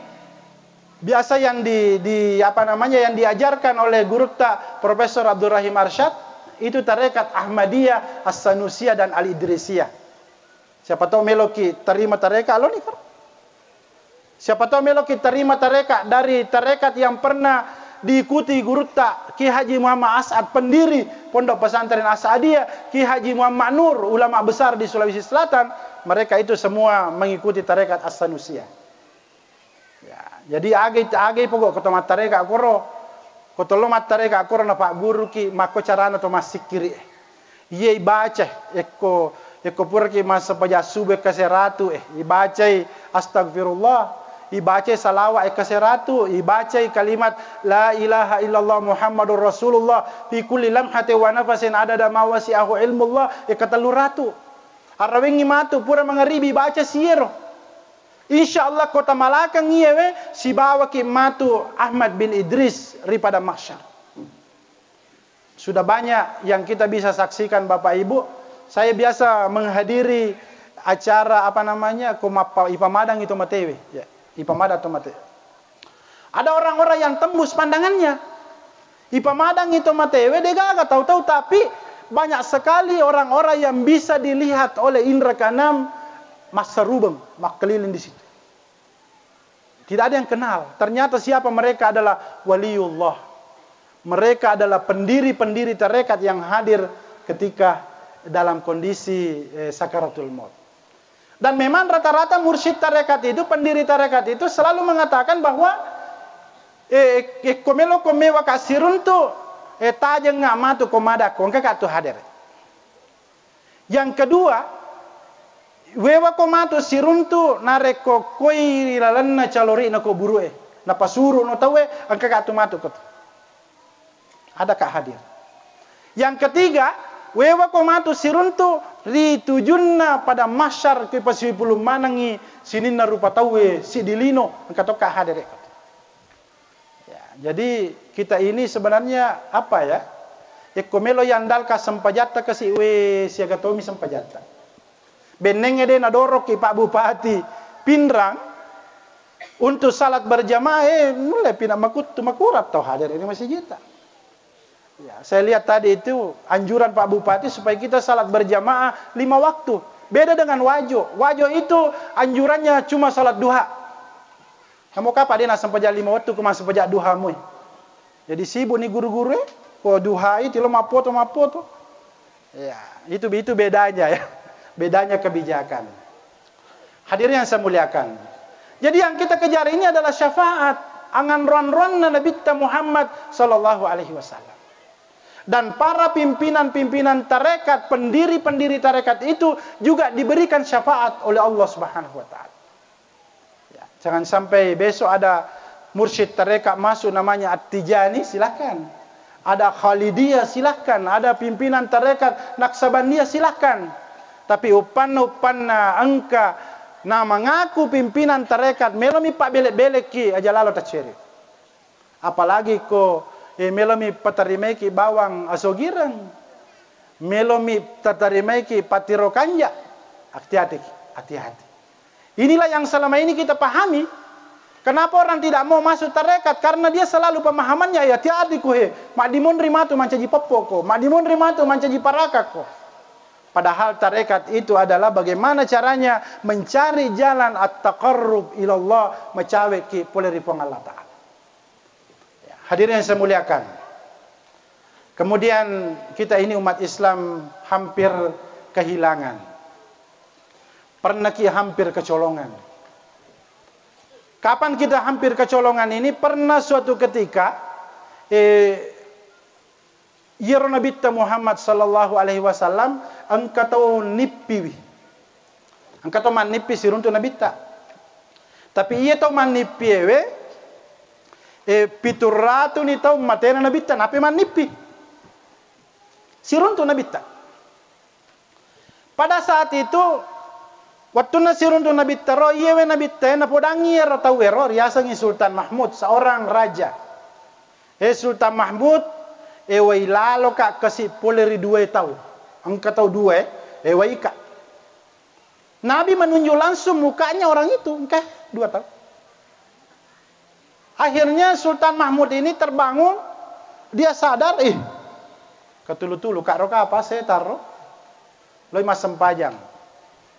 biasa yang di, di, apa namanya, yang diajarkan oleh gurutta Profesor Abdurrahim Arsyad, itu tarekat Ahmadiyah, As-Sanusiyah, dan Al-Idrisiyah. Siapa tahu meloki terima tarekat, lo nih, Kak. Siapa tahu meloki terima tarekat dari tarekat yang pernah diikuti gurutta Ki Haji Muhammad As'ad, pendiri Pondok Pesantren As'adiyah, Ki Haji Muhammad Nur, ulama besar di Sulawesi Selatan, mereka itu semua mengikuti tarekat As-Sanusiyah. Ya, jadi age, age pokok ko to mattareka koro, ko to lo mattareka koro napagguruki makko carana to massikkiri. Iye ibaca, ekko, ekko puraki massempajang subuh ekka seratu, eh, ibacai astagfirullah, ibacai salawat ekka seratu, ibacai kalimat la ilaha illallah Muhammadur Rasulullah fi kulli lamhatin wa nafasin adada ma wasi'ahu ilmullah ekka telluratu. Arawengngi matu pura mangaribi baca siyero. Insya Allah kota Malakang iyewe sibawaki matu Ahmad bin Idris ri padang mahsyar. Sudah banyak yang kita bisa saksikan, Bapak Ibu. Saya biasa menghadiri acara, apa namanya, ko mappa-, ipamadangi to matewe. Ya, ipamadang to mate. Ada orang-orang yang tembus pandangannya. Ipamadangi to matewe, degaga tahu-tahu, tapi banyak sekali orang-orang yang bisa dilihat oleh indra keenam, massarubeng, makkeliling di situ. Tidak ada yang kenal. Ternyata siapa mereka adalah waliullah. Mereka adalah pendiri-pendiri tarekat yang hadir ketika dalam kondisi, eh, sakaratul maut. Dan memang rata-rata mursyid tarekat itu, pendiri tarekat itu selalu mengatakan bahwa, eh, eh, ko melo ko mewa ka siruntu, eh, tajeng nga matu ko mada ko engka ka tu hadir. Yang kedua, wewa ko matu siruntu narekko koi ri lalenna calori'na ko buru'e, napasuru no tauwe, engka ka tu matu ko tu. Adakah hadir? Yang ketiga, wewako matu siruntu ri tujunna pada mahsyar, ki pasipulung manengngi sininna rupa tauwe siddi lino, engka tokka hadir. Ya, jadi kita ini sebenarnya apa ya? Ekko melo yandalka sempajatta kasi we siaga tomi sempajatta. Bennengnge de nadoroki Pak Bupati Pinrang untuk salat berjamaah, eh, nulle pina makuttu makurang tau hadir ini masjidta. Ya, saya lihat tadi itu anjuran Pak Bupati supaya kita salat berjamaah lima waktu. Beda dengan Wajo. Wajo itu anjurannya cuma salat duha. Kamu kapan dia nak sempajang lima waktu, cuma sempajang duha mui. Jadi sibuk nih guru-guru, eh, ko duha itu lo mapoto-mapoto. Ya, itu itu bedanya ya. Bedanya kebijakan. Hadirin yang saya muliakan. Jadi yang kita kejar ini adalah syafaat, angan ron-ronna Nabitta Muhammad sallallahu alaihi wasallam. Dan para pimpinan-pimpinan tarekat, pendiri-pendiri tarekat itu juga diberikan syafaat oleh Allah Subhanahu wa taala. Ya, jangan sampai besok ada mursyid tarekat masuk namanya At-Tijani, silahkan. Ada Khalidiyah, silahkan. Ada pimpinan tarekat Naksabandiyah, silahkan. Tapi uppanna-uppanna engka na mengaku pimpinan tarekat, melomi pabbelek-belekki, aja lalo taccere. Apalagi ko, eh, melomi patarimaiki bawang asogireng, melomi tatarimaiki patiro kanja, hati-hati, hati-hati. Inilah yang selama ini kita pahami. Kenapa orang tidak mau masuk tarekat? Karena dia selalu pemahamannya, ya, hati-hati ko he, maddimonri matu mancaji peppoko, maddimonri matu mancaji parakakko. Padahal tarekat itu adalah bagaimana caranya mencari jalan at-taqarrub ilallah, macaweki pole ri Puang Allah Ta'ala. Ya, hadirin yang saya muliakan. Kemudian kita ini umat Islam hampir kehilangan. Pernah ki hampir kecolongan. Kapan kita hampir kecolongan ini? Pernah suatu ketika, eh, iyaro Nabitta Muhammad sallallahu alaihi wasallam engka tau nippiwi. Engka tau mannippi siruntu Nabitta. Tapi iya tau mannippi ewe, eh, pitu ratuni tau matena Nabitta, nape mannippi. Siruntu Nabitta. Pada saat itu, wettunna siruntu Nabitta ro, iyewe Nabitta e napodangi ero tau ero, riasengi Sultan Mahmud, seorang raja. Eh, Sultan Mahmud, eh, wai laloka kasi pole ri dua tau. Engka tau dua, eh, waika. Nabi menunjuk langsung mukanya orang itu, engka dua tau. Akhirnya Sultan Mahmud ini terbangun, dia sadar, ih, ketulu-tulu, kak ro kapa setan ro. Loi massempajang.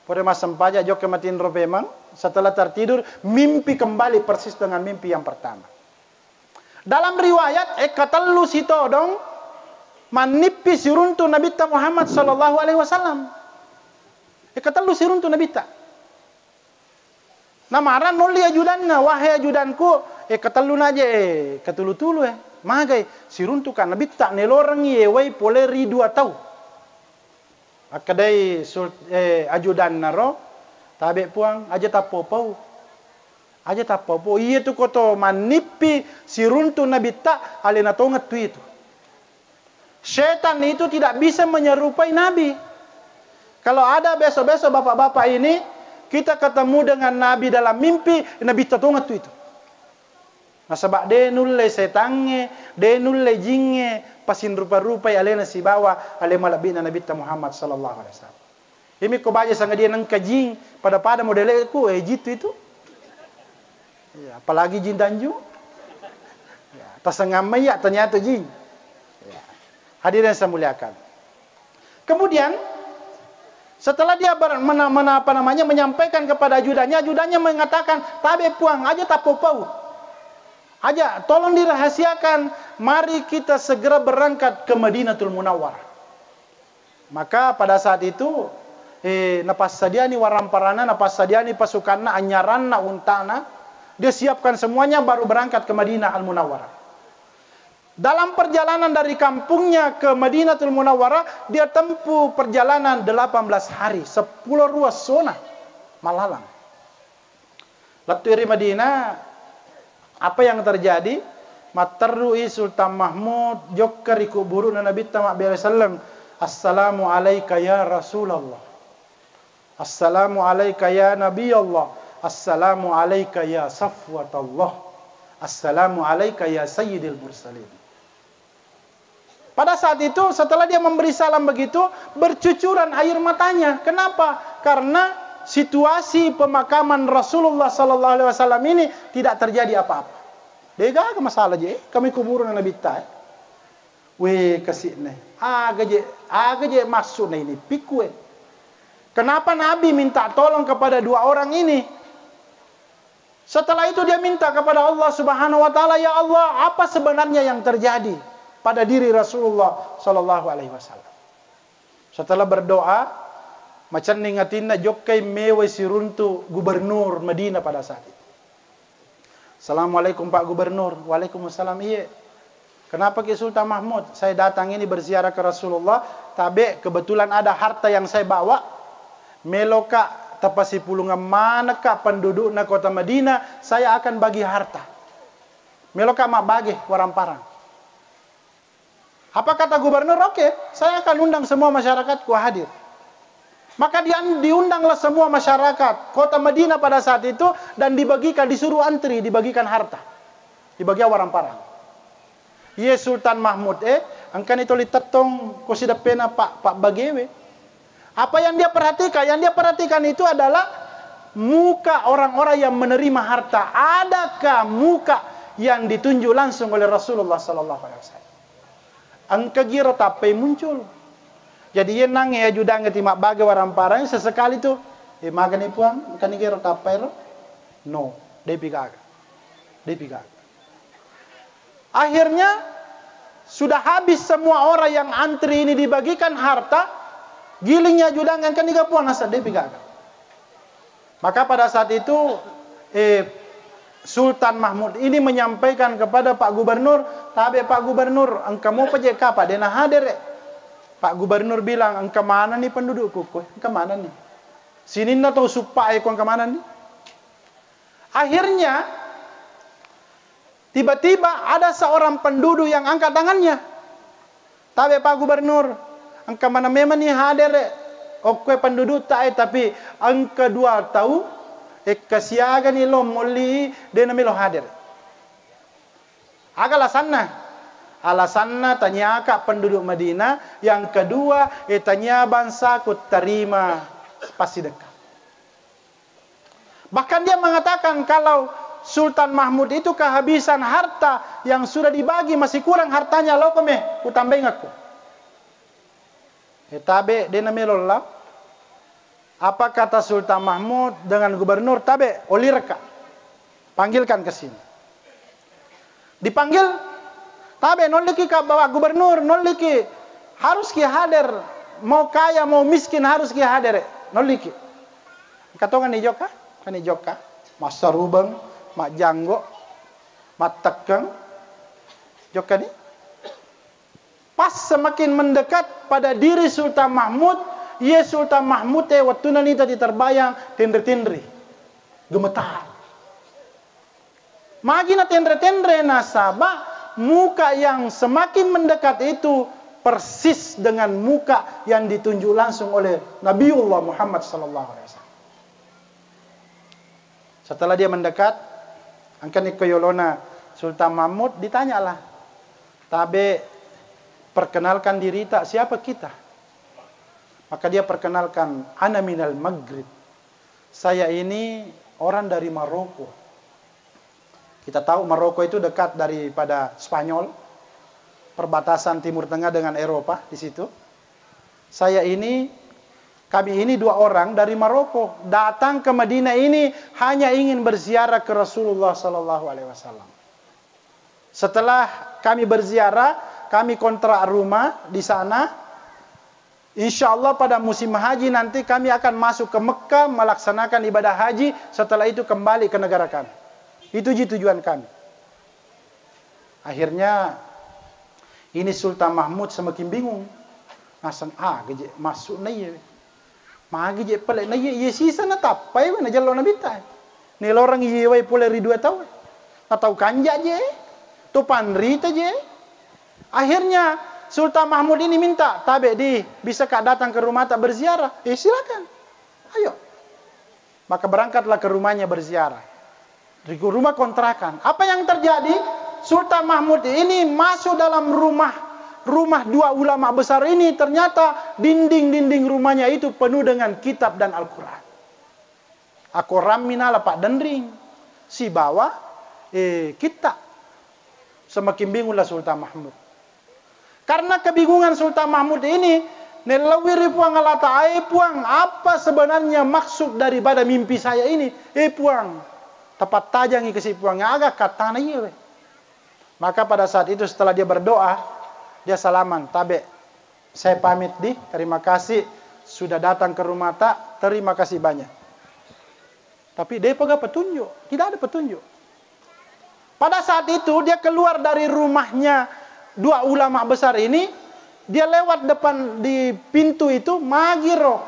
Pura massempajang, jokka matinro pemang, setelah tertidur, mimpi kembali persis dengan mimpi yang pertama. Dalam riwayat, eh, katellu sitodong mannippi siruntu Nabitta Muhammad sallallahu alaihi wasallam. Eh, katellu siruntu Nabitta. Namarang nolli ajudanna, "Wahai ajudanku, eh, katelluna je, eh, katulu-tulu, eh. Magai, siruntuka Nabitta nelorengngi, eh, wai pole ri dua tau." Akkedai sul-, eh, ajudanna ro, "Tabe Puang, aja tappopau. Aja tappopau. Iya tu koto mannippi siruntu Nabitta, alena tongeng tu itu." Setan itu tidak bisa menyerupai Nabi. Kalau ada besok-besok bapak-bapak ini, kita ketemu dengan Nabi dalam mimpi, Nabitta tongeng tu itu. Nasaba de nulle setangnge, de nulle jingnge, pasinrupa-rupai alena sibawa ale malebbi'na Nabitta Muhammad sallallahu alaihi wasallam. Imi ko baja sangadia nengka jing, pada-pada modeleku, eh, jitu itu. Ya, apalagi jin Tanjung. Ya, tasengammai ya, ternyata jin. Ya. Hadirin yang saya muliakan. Kemudian, setelah dia ber-, mena-, mena-, apa namanya, menyampaikan kepada ajudannya, ajudannya mengatakan, "Tabe Puang, aja tappopau. Aja, tolong dirahasiakan. Mari kita segera berangkat ke Madinatul Munawwarah." Maka pada saat itu, eh, napassadiani waramparanna, napassadiani pasukanna, anyaranna, untana, dia siapkan semuanya baru berangkat ke Madinah Al-Munawwarah. Dalam perjalanan dari kampungnya ke Madinatul Munawwarah, dia tempuh perjalanan delapan belas hari, sepuluh ruas sona malalang. Lettu ri Madinah, apa yang terjadi? Matterru'i Sultan Mahmud jokka ri kuburu'na Nabitta mabbere selleng, "Assalamu alaika ya Rasulallah. Assalamu alaika ya Nabi Allah. Assalamu alaika ya Safwatallah. Assalamu alaika ya Sayyidil Mursalin." Pada saat itu, setelah dia memberi salam begitu, bercucuran air matanya. Kenapa? Karena situasi pemakaman Rasulullah sallallahu alaihi wasallam ini tidak terjadi apa-apa. De'gaga masalah je, kami kuburu'na Nabitta. We, kasi'na. Aga je, aga je maksudna ini, pikue. Kenapa Nabi minta tolong kepada dua orang ini? Setelah itu dia minta kepada Allah Subhanahu wa Ta'ala, "Ya Allah, apa sebenarnya yang terjadi pada diri Rasulullah sallallahu alaihi wasallam?" Setelah berdoa, macenning atinna, jokkai mewai siruntu gubernur Madinah pada saat itu. "Assalamualaikum, Pak Gubernur." "Waalaikumsalam, iye." "Kenapa ki Sultan Mahmud?" "Saya datang ini berziarah ke Rasulullah, tabe kebetulan ada harta yang saya bawa. Meloka tapasipulungan manekka pendudukna kota Madinah, saya akan bagi harta. Meloka mabbage waramparang." Apa kata gubernur? "Oke, saya akan undang semua masyarakatku hadir." Maka dian-, diundanglah semua masyarakat kota Madinah pada saat itu dan dibagikan, disuruh antri, dibagikan harta. Dibagikan waramparang. Iye Sultan Mahmud, eh, engkani toli tettong ko sideppena pa-, pabbagewe. Apa yang dia perhatikan? Yang dia perhatikan itu adalah muka orang-orang yang menerima harta. Adakah muka yang ditunjuk langsung oleh Rasulullah sallallahu alaihi wasallam? Engka giro tappai muncul. Jadi, iye nangnge ajudangnge ti mabbage waramparang, sesekali tu, "Eh, magani Puang, engkani giro tappai ro?" No, depi gaga. Depi gaga. Akhirnya, sudah habis semua orang yang antri ini dibagikan harta, giling ajudangnge, "Engkani ga Puang?" Naseng depi gaga. Maka pada saat itu, eh, Sultan Mahmud ini menyampaikan kepada Pak Gubernur, "Tabe Pak Gubernur, engka mopa je kapa dena hadere." Pak Gubernur bilang, "Engka manenni pendudukku ko, engka manenni. Sininna tau suppa e ko engka manenni." Akhirnya, tiba-tiba ada seorang penduduk yang angkat tangannya. "Tabe Pak Gubernur, engka maneng memenni hadere okkoe pendudukta e, tapi engka dua tau, ekka siagani lo molli, de namelo hadere." Aga alasanna? Alasanna taniaka penduduk Madinah, yang kedua, eh, tania bangsa ku tarima passidekka. Bahkan dia mengatakan kalau Sultan Mahmud itu kehabisan harta yang sudah dibagi, masih kurang hartanya, "Lao ko me, kutambaingekko." Eh, tabe, de namelo lao. Apa kata Sultan Mahmud dengan gubernur? "Tabe, olireka. Panggilkan ke sini." Dipanggil, "Tabe, nolliki ka Bapak Gubernur, nolliki. Haruski hadir, mau kaya, mau miskin, haruski hadere. Nolliki." Engka tongeng ni jokka, kan ni jokka. Massarubeng, majjanggo, mattekkeng. Jokka ni. Pas semakin mendekat pada diri Sultan Mahmud, iye Sultan Mahmud e wettunna nita diterbayang, tenre-tenre. Gemetar. Magi natenre-tenre, nasaba muka yang semakin mendekat itu persis dengan muka yang ditunjuk langsung oleh Nabiullah Muhammad sallallahu alaihi wasallam. Setelah dia mendekat, engkani ko yolona Sultan Mahmud, ditanyalah, "Tabe, perkenalkan dirita, siapa kita?" Maka dia perkenalkan, "Ana minal Maghrib. Saya ini orang dari Maroko." Kita tahu Maroko itu dekat daripada Spanyol, perbatasan Timur Tengah dengan Eropa di situ. "Saya ini, kami ini dua orang dari Maroko, datang ke Madinah ini hanya ingin berziarah ke Rasulullah sallallahu alaihi wasallam. Setelah kami berziarah, kami kontrak rumah di sana. Insya Allah pada musim haji nanti kami akan masuk ke Mekah melaksanakan ibadah haji, setelah itu kembali ke negara kami. Itu ji tujuan kami." Akhirnya ini Sultan Mahmud semakin bingung. Naseng, "Ah, aga je maksudna iye. Magi je pale na iye, iye sisa natappai we najello Nabitta. Neloreng iye wai pole ri dua tau. Na tau kanja je. To panrita je. Akhirnya Sultan Mahmud ini minta, "Tabe di, bisakah datang ke rumah tak berziarah?" "Eh, silakan. Ayo." Maka berangkatlah ke rumahnya berziarah. Di rumah kontrakan. Apa yang terjadi? Sultan Mahmud ini masuk dalam rumah, rumah dua ulama besar ini, ternyata dinding-dinding rumahnya itu penuh dengan kitab dan Al-Quran. Akorammi nala paddenring sibawa, eh, kitta. Semakin bingunglah Sultan Mahmud. Karena kebingungan Sultan Mahmud ini, nellauwi ri Puang Allah Ta'ala, "Eh, Puang, apa sebenarnya maksud daripada mimpi saya ini? Eh, Puang, tapattajangi kasi Puang, aga katana iye we." Maka pada saat itu setelah dia berdoa, dia salaman, "Tabe, saya pamit di, terima kasih sudah datang ke rumah tak, terima kasih banyak." Tapi de'pa ga petunjuk, tidak ada petunjuk. Pada saat itu dia keluar dari rumahnya dua ulama besar ini, dia lewat depan di pintu itu, magiro,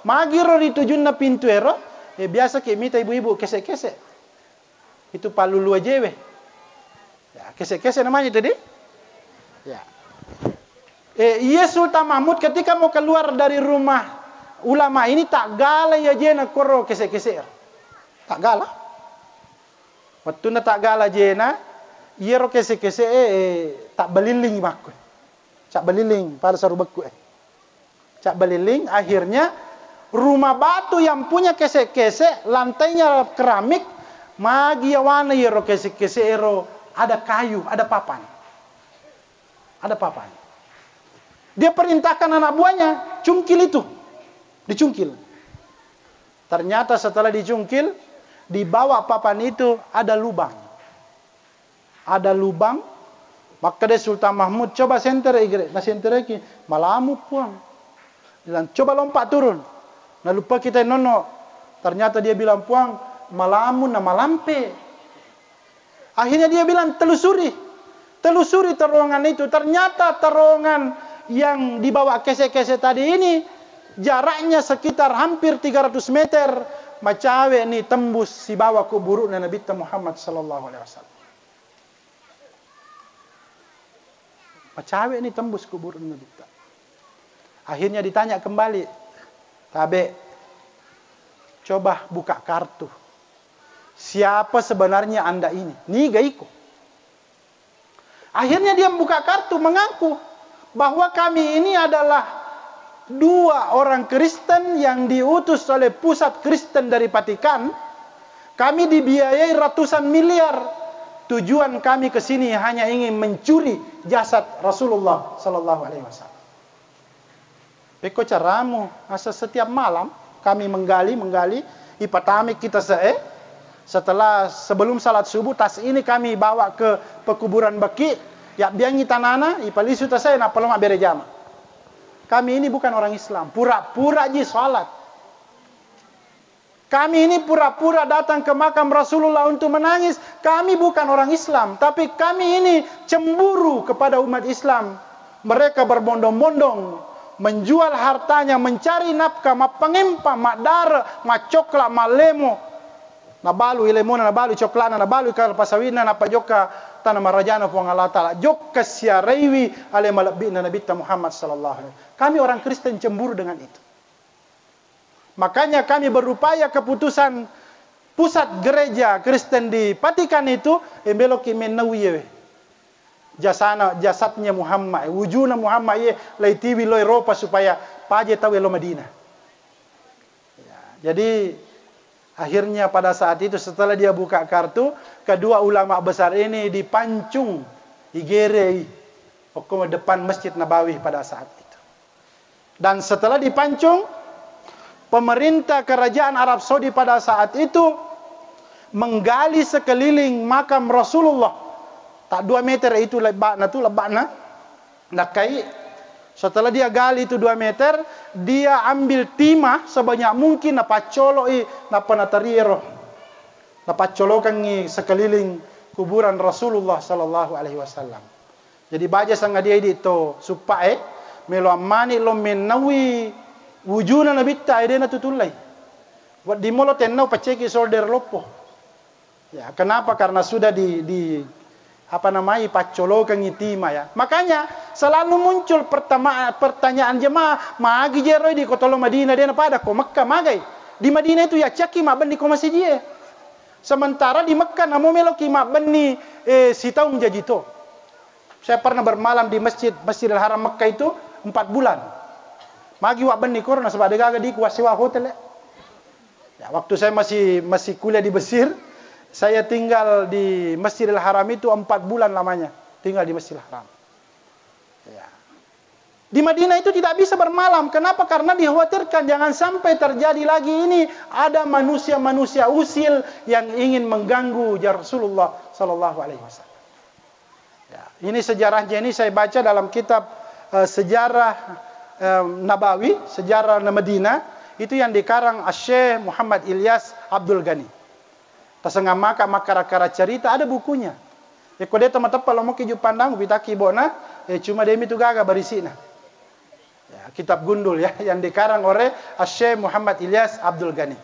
magiro ri tujunna pintu ero, eh, biasa ki mita ibu-ibu kese-kese. Itu palulu ajewe. Ya, kese-kese namanya itu di. Ya. Eh, iya Sultan Mahmud ketika mau keluar dari rumah ulama ini, tak gala iya jena koro kese-kese. Tak gala. Wettunna tak gala jena, iyaro kese-kese, eh, tak beliling makku. Cak beliling pada sarubekku, eh. Cak beliling, akhirnya rumah batu yang punya kese-kese, lantainya keramik, magi yawana iyaro kese-kese ero ada kayu, ada papan. Ada papan. Dia perintahkan anak buahnya, "Cungkil itu." Dicungkil. Ternyata setelah dicungkil, di bawah papan itu ada lubang. Ada lubang. Makkeda Sultan Mahmud, "Coba senterei gere." Nasentereki, "Malamu, Puang." Bilang, "Coba lompat turun." Nalupa kita nono. Ternyata dia bilang, "Puang, malamu na malampe." Akhirnya dia bilang, "Telusuri. Telusuri terowongan itu." Ternyata terowongan yang dibawa kese-kese tadi ini jaraknya sekitar hampir tiga ratus meter, macawe ni tembus sibawa kuburu'na Nabitta Muhammad sallallahu alaihi wasallam. Macawe ni tembus kuburu'na Nabitta. Akhirnya ditanya kembali, "Tabe, coba buka kartu. Siapa sebenarnya Anda ini? Niga iko?" Akhirnya dia buka kartu, mengaku bahwa kami ini adalah dua orang Kristen yang diutus oleh pusat Kristen dari Vatikan. Kami dibiayai ratusan miliar. Tujuan kami ke sini hanya ingin mencuri jasad Rasulullah sallallahu alaihi wasallam. Pekko caramu, asa setiap malam kami menggali, menggali, ipatami kita se'e. Setelah, sebelum salat subuh, tas ini kami bawa ke pekuburan Baqi, yabbiangi tanana, ipalisu tasae, nappa lo mabbere jama. Kami ini bukan orang Islam, pura-pura ji salat. Kami ini pura-pura datang ke makam Rasulullah untuk menangis. Kami bukan orang Islam, tapi kami ini cemburu kepada umat Islam. Mereka berbondong-bondong menjual hartanya, mencari nafkah, mappangempa, maddare, maccokla, mallemo. Nabalu ilemona, nabalu coklana, nabalu kala pasawina, napajokka tana marajana Puang Allah Ta'ala. Jokka siaraiwi ale malebbi'na Nabitta Muhammad sallallahu alaihi wasallam. Kami orang Kristen cemburu dengan itu. Makanya kami berupaya keputusan pusat gereja Kristen di Vatikan itu, eh, meloki mennawi yewe. Jasana, jasadnya Muhammad, wujuna Muhammad ye, laitiwi lo Eropa supaya paje tau lo Madinah. Ya, jadi akhirnya pada saat itu setelah dia buka kartu, kedua ulama besar ini dipancung, igerei, okko depan Masjid Nabawi pada saat itu. Dan setelah dipancung, pemerintah kerajaan Arab Saudi pada saat itu menggali sekeliling makam Rasulullah. Tak dua meter itu lebbakna tu, lebbakna. Nakai, setelah dia gali itu dua meter, dia ambil timah sebanyak mungkin, napaccolo'i, nappa natariero. Napaccolokengngi sekeliling kuburan Rasulullah sallallahu alaihi wasallam. Jadi baja sangadia idi to suppae, melo ammani lo mennawi wujuna Nabitta, e, dena tutullai. Wedding molo tennau pacceki solder loppo. Ya, kenapa? Karena sudah di, di, apa namanya, paccolokengngi tima ya. Makanya selalu muncul pertama-, pertanyaan jemaah, magi jeroi di kotolo Madinah, de' napada ko Mekka magai. Di Madinah itu ya cekki mabbenni ko masijie. Sementara di Mekka namo meloki mabbenni, eh, sitaung jaji to. Saya pernah bermalam di masjid, Masjidil Haram Mekah itu empat bulan. Magi wabbenni koro nasaba de' gaga di kuasewa hotel ya. Ya, waktu saya masih, masih kuliah di Mesir, saya tinggal di Masjidil Haram itu empat bulan lamanya, tinggal di Masjidil Haram. Ya. Di Madinah itu tidak bisa bermalam. Kenapa? Karena dikhawatirkan jangan sampai terjadi lagi ini, ada manusia-manusia usil yang ingin mengganggu jar Rasulullah sallallahu alaihi wasallam. Ya, ini sejarahnya ini saya baca dalam kitab, eh, sejarah, eh, Nabawi, sejarah Madinah, itu yang dikarang Syekh Muhammad Ilyas Abdul Ghani. Tasengnga maka makkara-kara cerita, ada bukunya. Eko de' to mateppa lo moki Juppandang, upitaki bo'na, eh, cuma de' mitu gaga barisi'na. Ya, kitab gundul ya, yang dikarang oleh Syekh Muhammad Ilyas Abdul Ghani.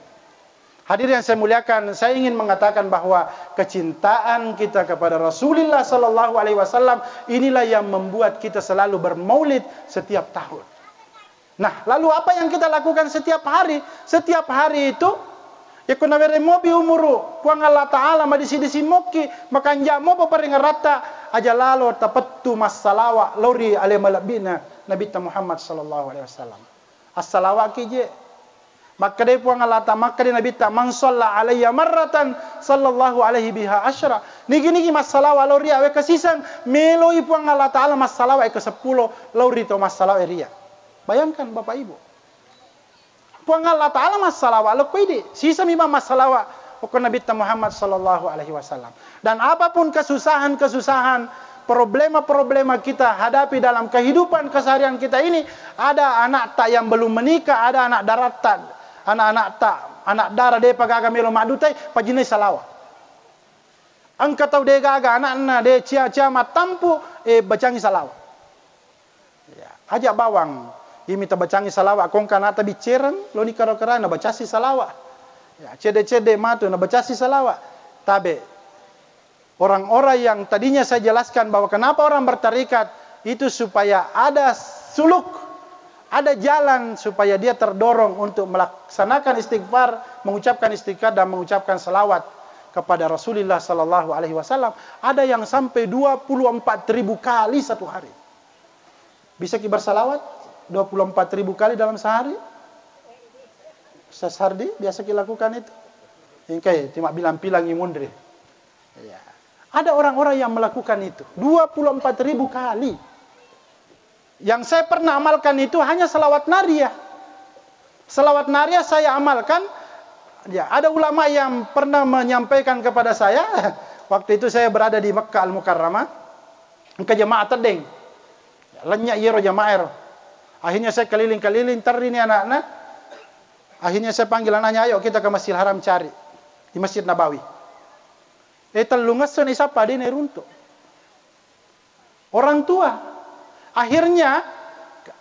Hadir yang saya muliakan, saya ingin mengatakan bahwa kecintaan kita kepada Rasulullah sallallahu alaihi wasallam inilah yang membuat kita selalu bermaulid setiap tahun. Nah, lalu apa yang kita lakukan setiap hari? Setiap hari itu, ya, ko nawereng mopi umuru Puang Allah Ta'ala, madisi-disi mokki, makanja mopa paringeratta, aja lalo tapettu massalawa lao ri ale malebbi'na Nabitta Muhammad sallallahu alaihi wasallam. Assalawa'ki je. Makkedai Puang Allah Ta-, makkedai Nabitta, "Man shalla alayya marratan sallallahu alaihi biha asyra." Nigi-nigi massalawa lao ri awe kesiseng, meloi Puang Allah Ta'ala massalawa eke seppulo lao ri to massalawa ria. Bayangkan Bapak Ibu. Puang Allah Ta'ala massalawa lao ko idi, siseng mi massalawa ko Nabitta Muhammad sallallahu alaihi wasallam. Dan apapun kesusahan-kesusahan, problema-problema kita hadapi dalam kehidupan keseharian kita ini, ada anakta yang belum menikah, ada anak daratta, anak-anakta, anak dara de'pa gaga melo maddutai, pajinnai salawa. Engka tau de' gaga anakna, de' cia-cia mattampu, eh, bacangi salawa. Ya, aja bawang. Imi tabacangi salawa, kongka anakta biccereng, loni karo-kara, nabacasi salawa. Ya, cedde-cedde matu, nabacasi salawa. Tabe. Orang-orang yang tadinya saya jelaskan bahwa kenapa orang bertarikat itu supaya ada suluk, ada jalan supaya dia terdorong untuk melaksanakan istighfar, mengucapkan istighfar dan mengucapkan salawat kepada Rasulullah sallallahu alaihi wasallam. Ada yang sampai dua puluh empat ribu kali satu hari. Bisa ki bersalawat dua puluh empat ribu kali dalam sehari? Ustaz Hardi, biasa ki lakukan itu? Engkai, cuma bilang-bilang imunri. Iya. Ada orang-orang yang melakukan itu dua puluh empat ribu kali. Yang saya pernah amalkan itu hanya salawat nariyah. Salawat nariyah saya amalkan, ya, ada ulama yang pernah menyampaikan kepada saya, waktu itu saya berada di Mekah Al-Mukarramah, engka jamaah teddeng. Lennye' iyaro jamaah ero. Akhirnya saya keliling-keliling, terri ni anakna. Akhirnya saya panggil anaknya, "Ayo kita ke Masjidil Haram cari di Masjid Nabawi." Eh, tellung esso ni sappa, de' nairuntu. Orang tua. Akhirnya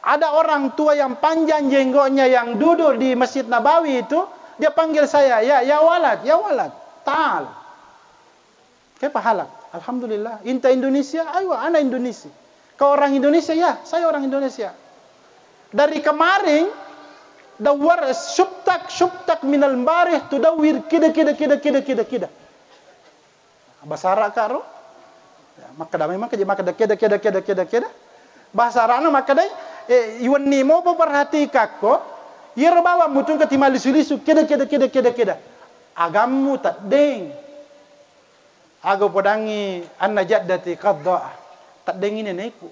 ada orang tua yang panjang jenggotnya yang duduk di Masjid Nabawi itu, dia panggil saya, "Ya, ya walad, ya walad, ta'al." Kaifa halak? Alhamdulillah. Inta Indonesia? Aywa, ana Indonesia. Kau orang Indonesia? Ya, saya orang Indonesia. Dari kemarin, dawwar, syuftak, syuftak minal barih tudawwir kida, kida, kida, kida, kida, kida. Bahasa Arab ka ro? Ya, makkeda memang keje makkeda keda, keda, keda, keda, keda. Bahasa Arabna makkeda, eh, iwenni mopo perhatikakko, iyaro bawang mutu engka timalisu-lisu, keda, keda, keda, keda, keda. Agammu teddeng. Aga upodangngi anna jaddati qadda'a. Teddengngi neneku.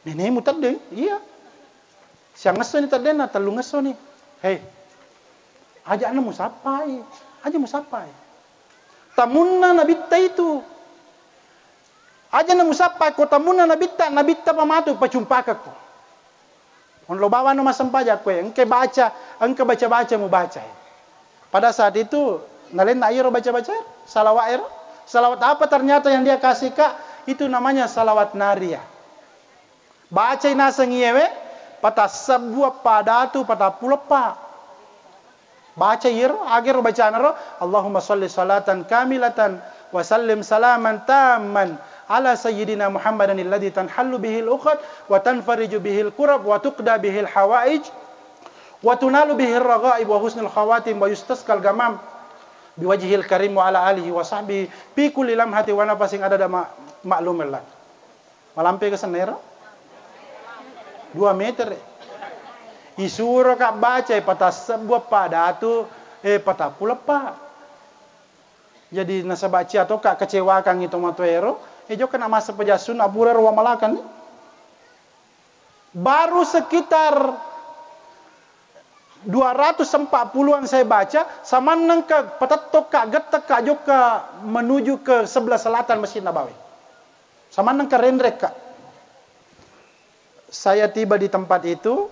Nenemu teddeng? Iya. Siangngessoni teddenna, tellungngessoni. Hei, aja'na musappai. Aja musappai. Tamunna nabitta itu. Aja'na musappai ko tamunna nabitta, nabitta pa matu pacumpakekko. Onlo bawano massempajang koe, engka baca, engka baca-baca mubaca. Pada saat itu, nalenna iyaro baca-baca, salawat ero. Salawat apa ternyata yang dia kasih, Kak? Itu namanya salawat nariyah. Bacai naseng iyewe, patassebbu eppa datu patappulo eppa. Baca iyero, agero bacana ro, "Allahumma shalli salatan kamilatan وسلم سلاما تاما على سيدنا محمد الذي تنحل به العقد وتنفرج به الكرب وتقضى به الحوائج وتنال به الرغائب وحسن الخواتم ويستسقى الغمام بوجهه الكريم وعلى آله وصحبه في كل لمحة ونفس عدد ما-، معلوم لك. Malampe ke sennero? Dua meter. Isuro ka baca, eh, patassebbu eppa datu, eh, patappulo eppa. Jadi nasaba cia to ka kecewakan itu matoero, eh, jokka na masa pejassun abura ruang malakan. Baru sekitar dua ratus empat puluhan saya baca, samanneng ka patetto ka, gette ka jokka menuju ke sebelah selatan Masjid Nabawi. Samanneng ka renrek ka. Saya tiba di tempat itu,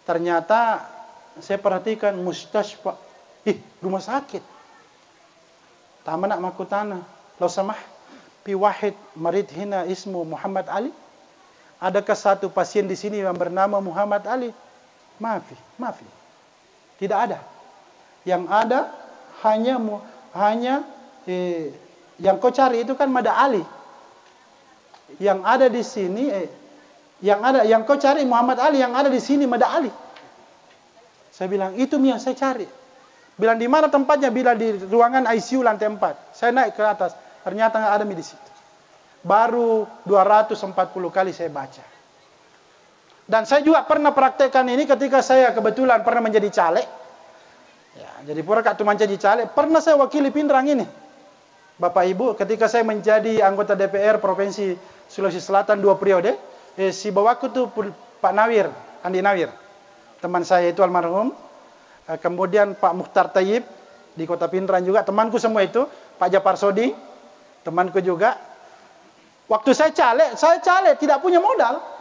ternyata saya perhatikan mustashfa. Ih, rumah sakit. Tamana makkutana, "Lau samah, fi wahid marid hina ismu Muhammad Ali? Adakah satu pasien di sini yang bernama Muhammad Ali?" Mafi, mafi. Tidak ada. Yang ada hanya mu-, hanya, eh, yang kau cari itu kan Mada Ali. Yang ada di sini, eh, yang ada, yang kau cari Muhammad Ali, yang ada di sini Mada Ali. Saya bilang, "Itu mi yang saya cari." Bilang, "Di mana tempatnya?" Bilang, "Di ruangan I C U lantai empat." Saya naik ke atas, ternyata nggak ada mi di situ. Baru dua ratus empat puluh kali saya baca. Dan saya juga pernah praktekkan ini ketika saya kebetulan pernah menjadi caleg. Ya, jadi pura ka tu mancaji caleg, pernah saya wakili Pinrang ini. Bapak Ibu, ketika saya menjadi anggota D P R Provinsi Sulawesi Selatan dua periode, eh, sibawaku tu pun-, Pak Nawir, Andi Nawir, teman saya itu almarhum. Eh, kemudian Pak Mukhtar Tayyib di Kota Pinrang juga, temanku semua itu, Pak Japar Soding, temanku juga. Waktu saya caleg, saya caleg tidak punya modal.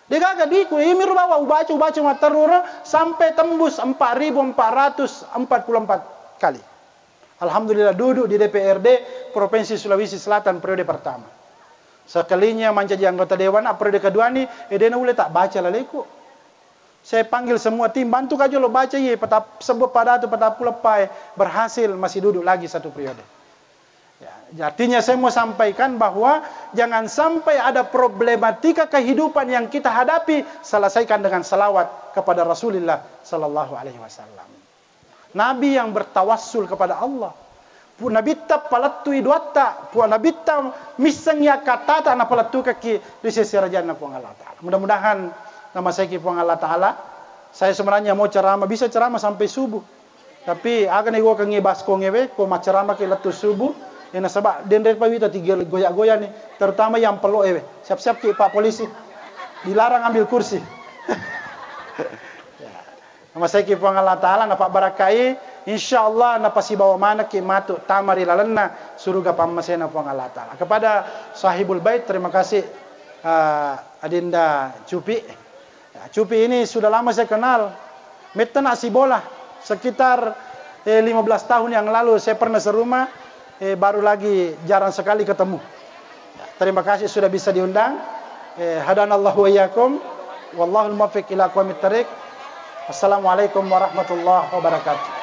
Degaga duitku, imi rubawa ubaca, ubaca matterru sampai tembus empat ribu empat ratus empat puluh empat kali. Alhamdulillah, duduk di D P R D Provinsi Sulawesi Selatan periode pertama. Sekalinya mancaji anggota dewan, periode kedua ni, eh, de naulle tak baca laleku. Saya panggil semua tim, "Bantu ka jolo baca, iye, patap-, sebbu pada tu patappulo eppa, eh, berhasil, masih duduk lagi satu periode." Ya, artinya saya mau sampaikan bahwa jangan sampai ada problematika kehidupan yang kita hadapi, selesaikan dengan salawat kepada Rasulullah sallallahu alaihi wasallam. Nabi yang bertawassul kepada Allah. Pu-, Nabitta palettui doatta, Pu-, Nabitta missengi akkattata napalettukekki ri sese rajanna Puang Allah Ta'ala. Mudah-mudahan namasaiki Puang Allah Ta'ala. Saya sebenarnya mau ceramah, bisa ceramah sampai subuh. Tapi aga ni gokengi baskonge we, ko macceramaki lettu subuh, ya nasaba denre pa wita tiga goya-goya ni, terutama yang pelo ewe. Siap-siap ki Pak Polisi. Dilarang ambil kursi. Ya. Namasaiki Puang Allah Ta'ala, napabbarakai, insyaallah napasibawa manekki matu tama ri lalenna suruga pammasena Puang Allah Ta'ala. Kepada Sahibul Bait, terima kasih, eh, Adinda Cupi. Ya, Cupi ini sudah lama saya kenal. Metta na sibola, sekitar, eh, lima belas tahun yang lalu saya pernah serumah, eh, baru lagi jarang sekali ketemu. Ya, terima kasih sudah bisa diundang. Eh, hadanallahu wa iyyakum. Wallahul muwaffiq ila aqwamit thariq. Assalamualaikum warahmatullahi wabarakatuh.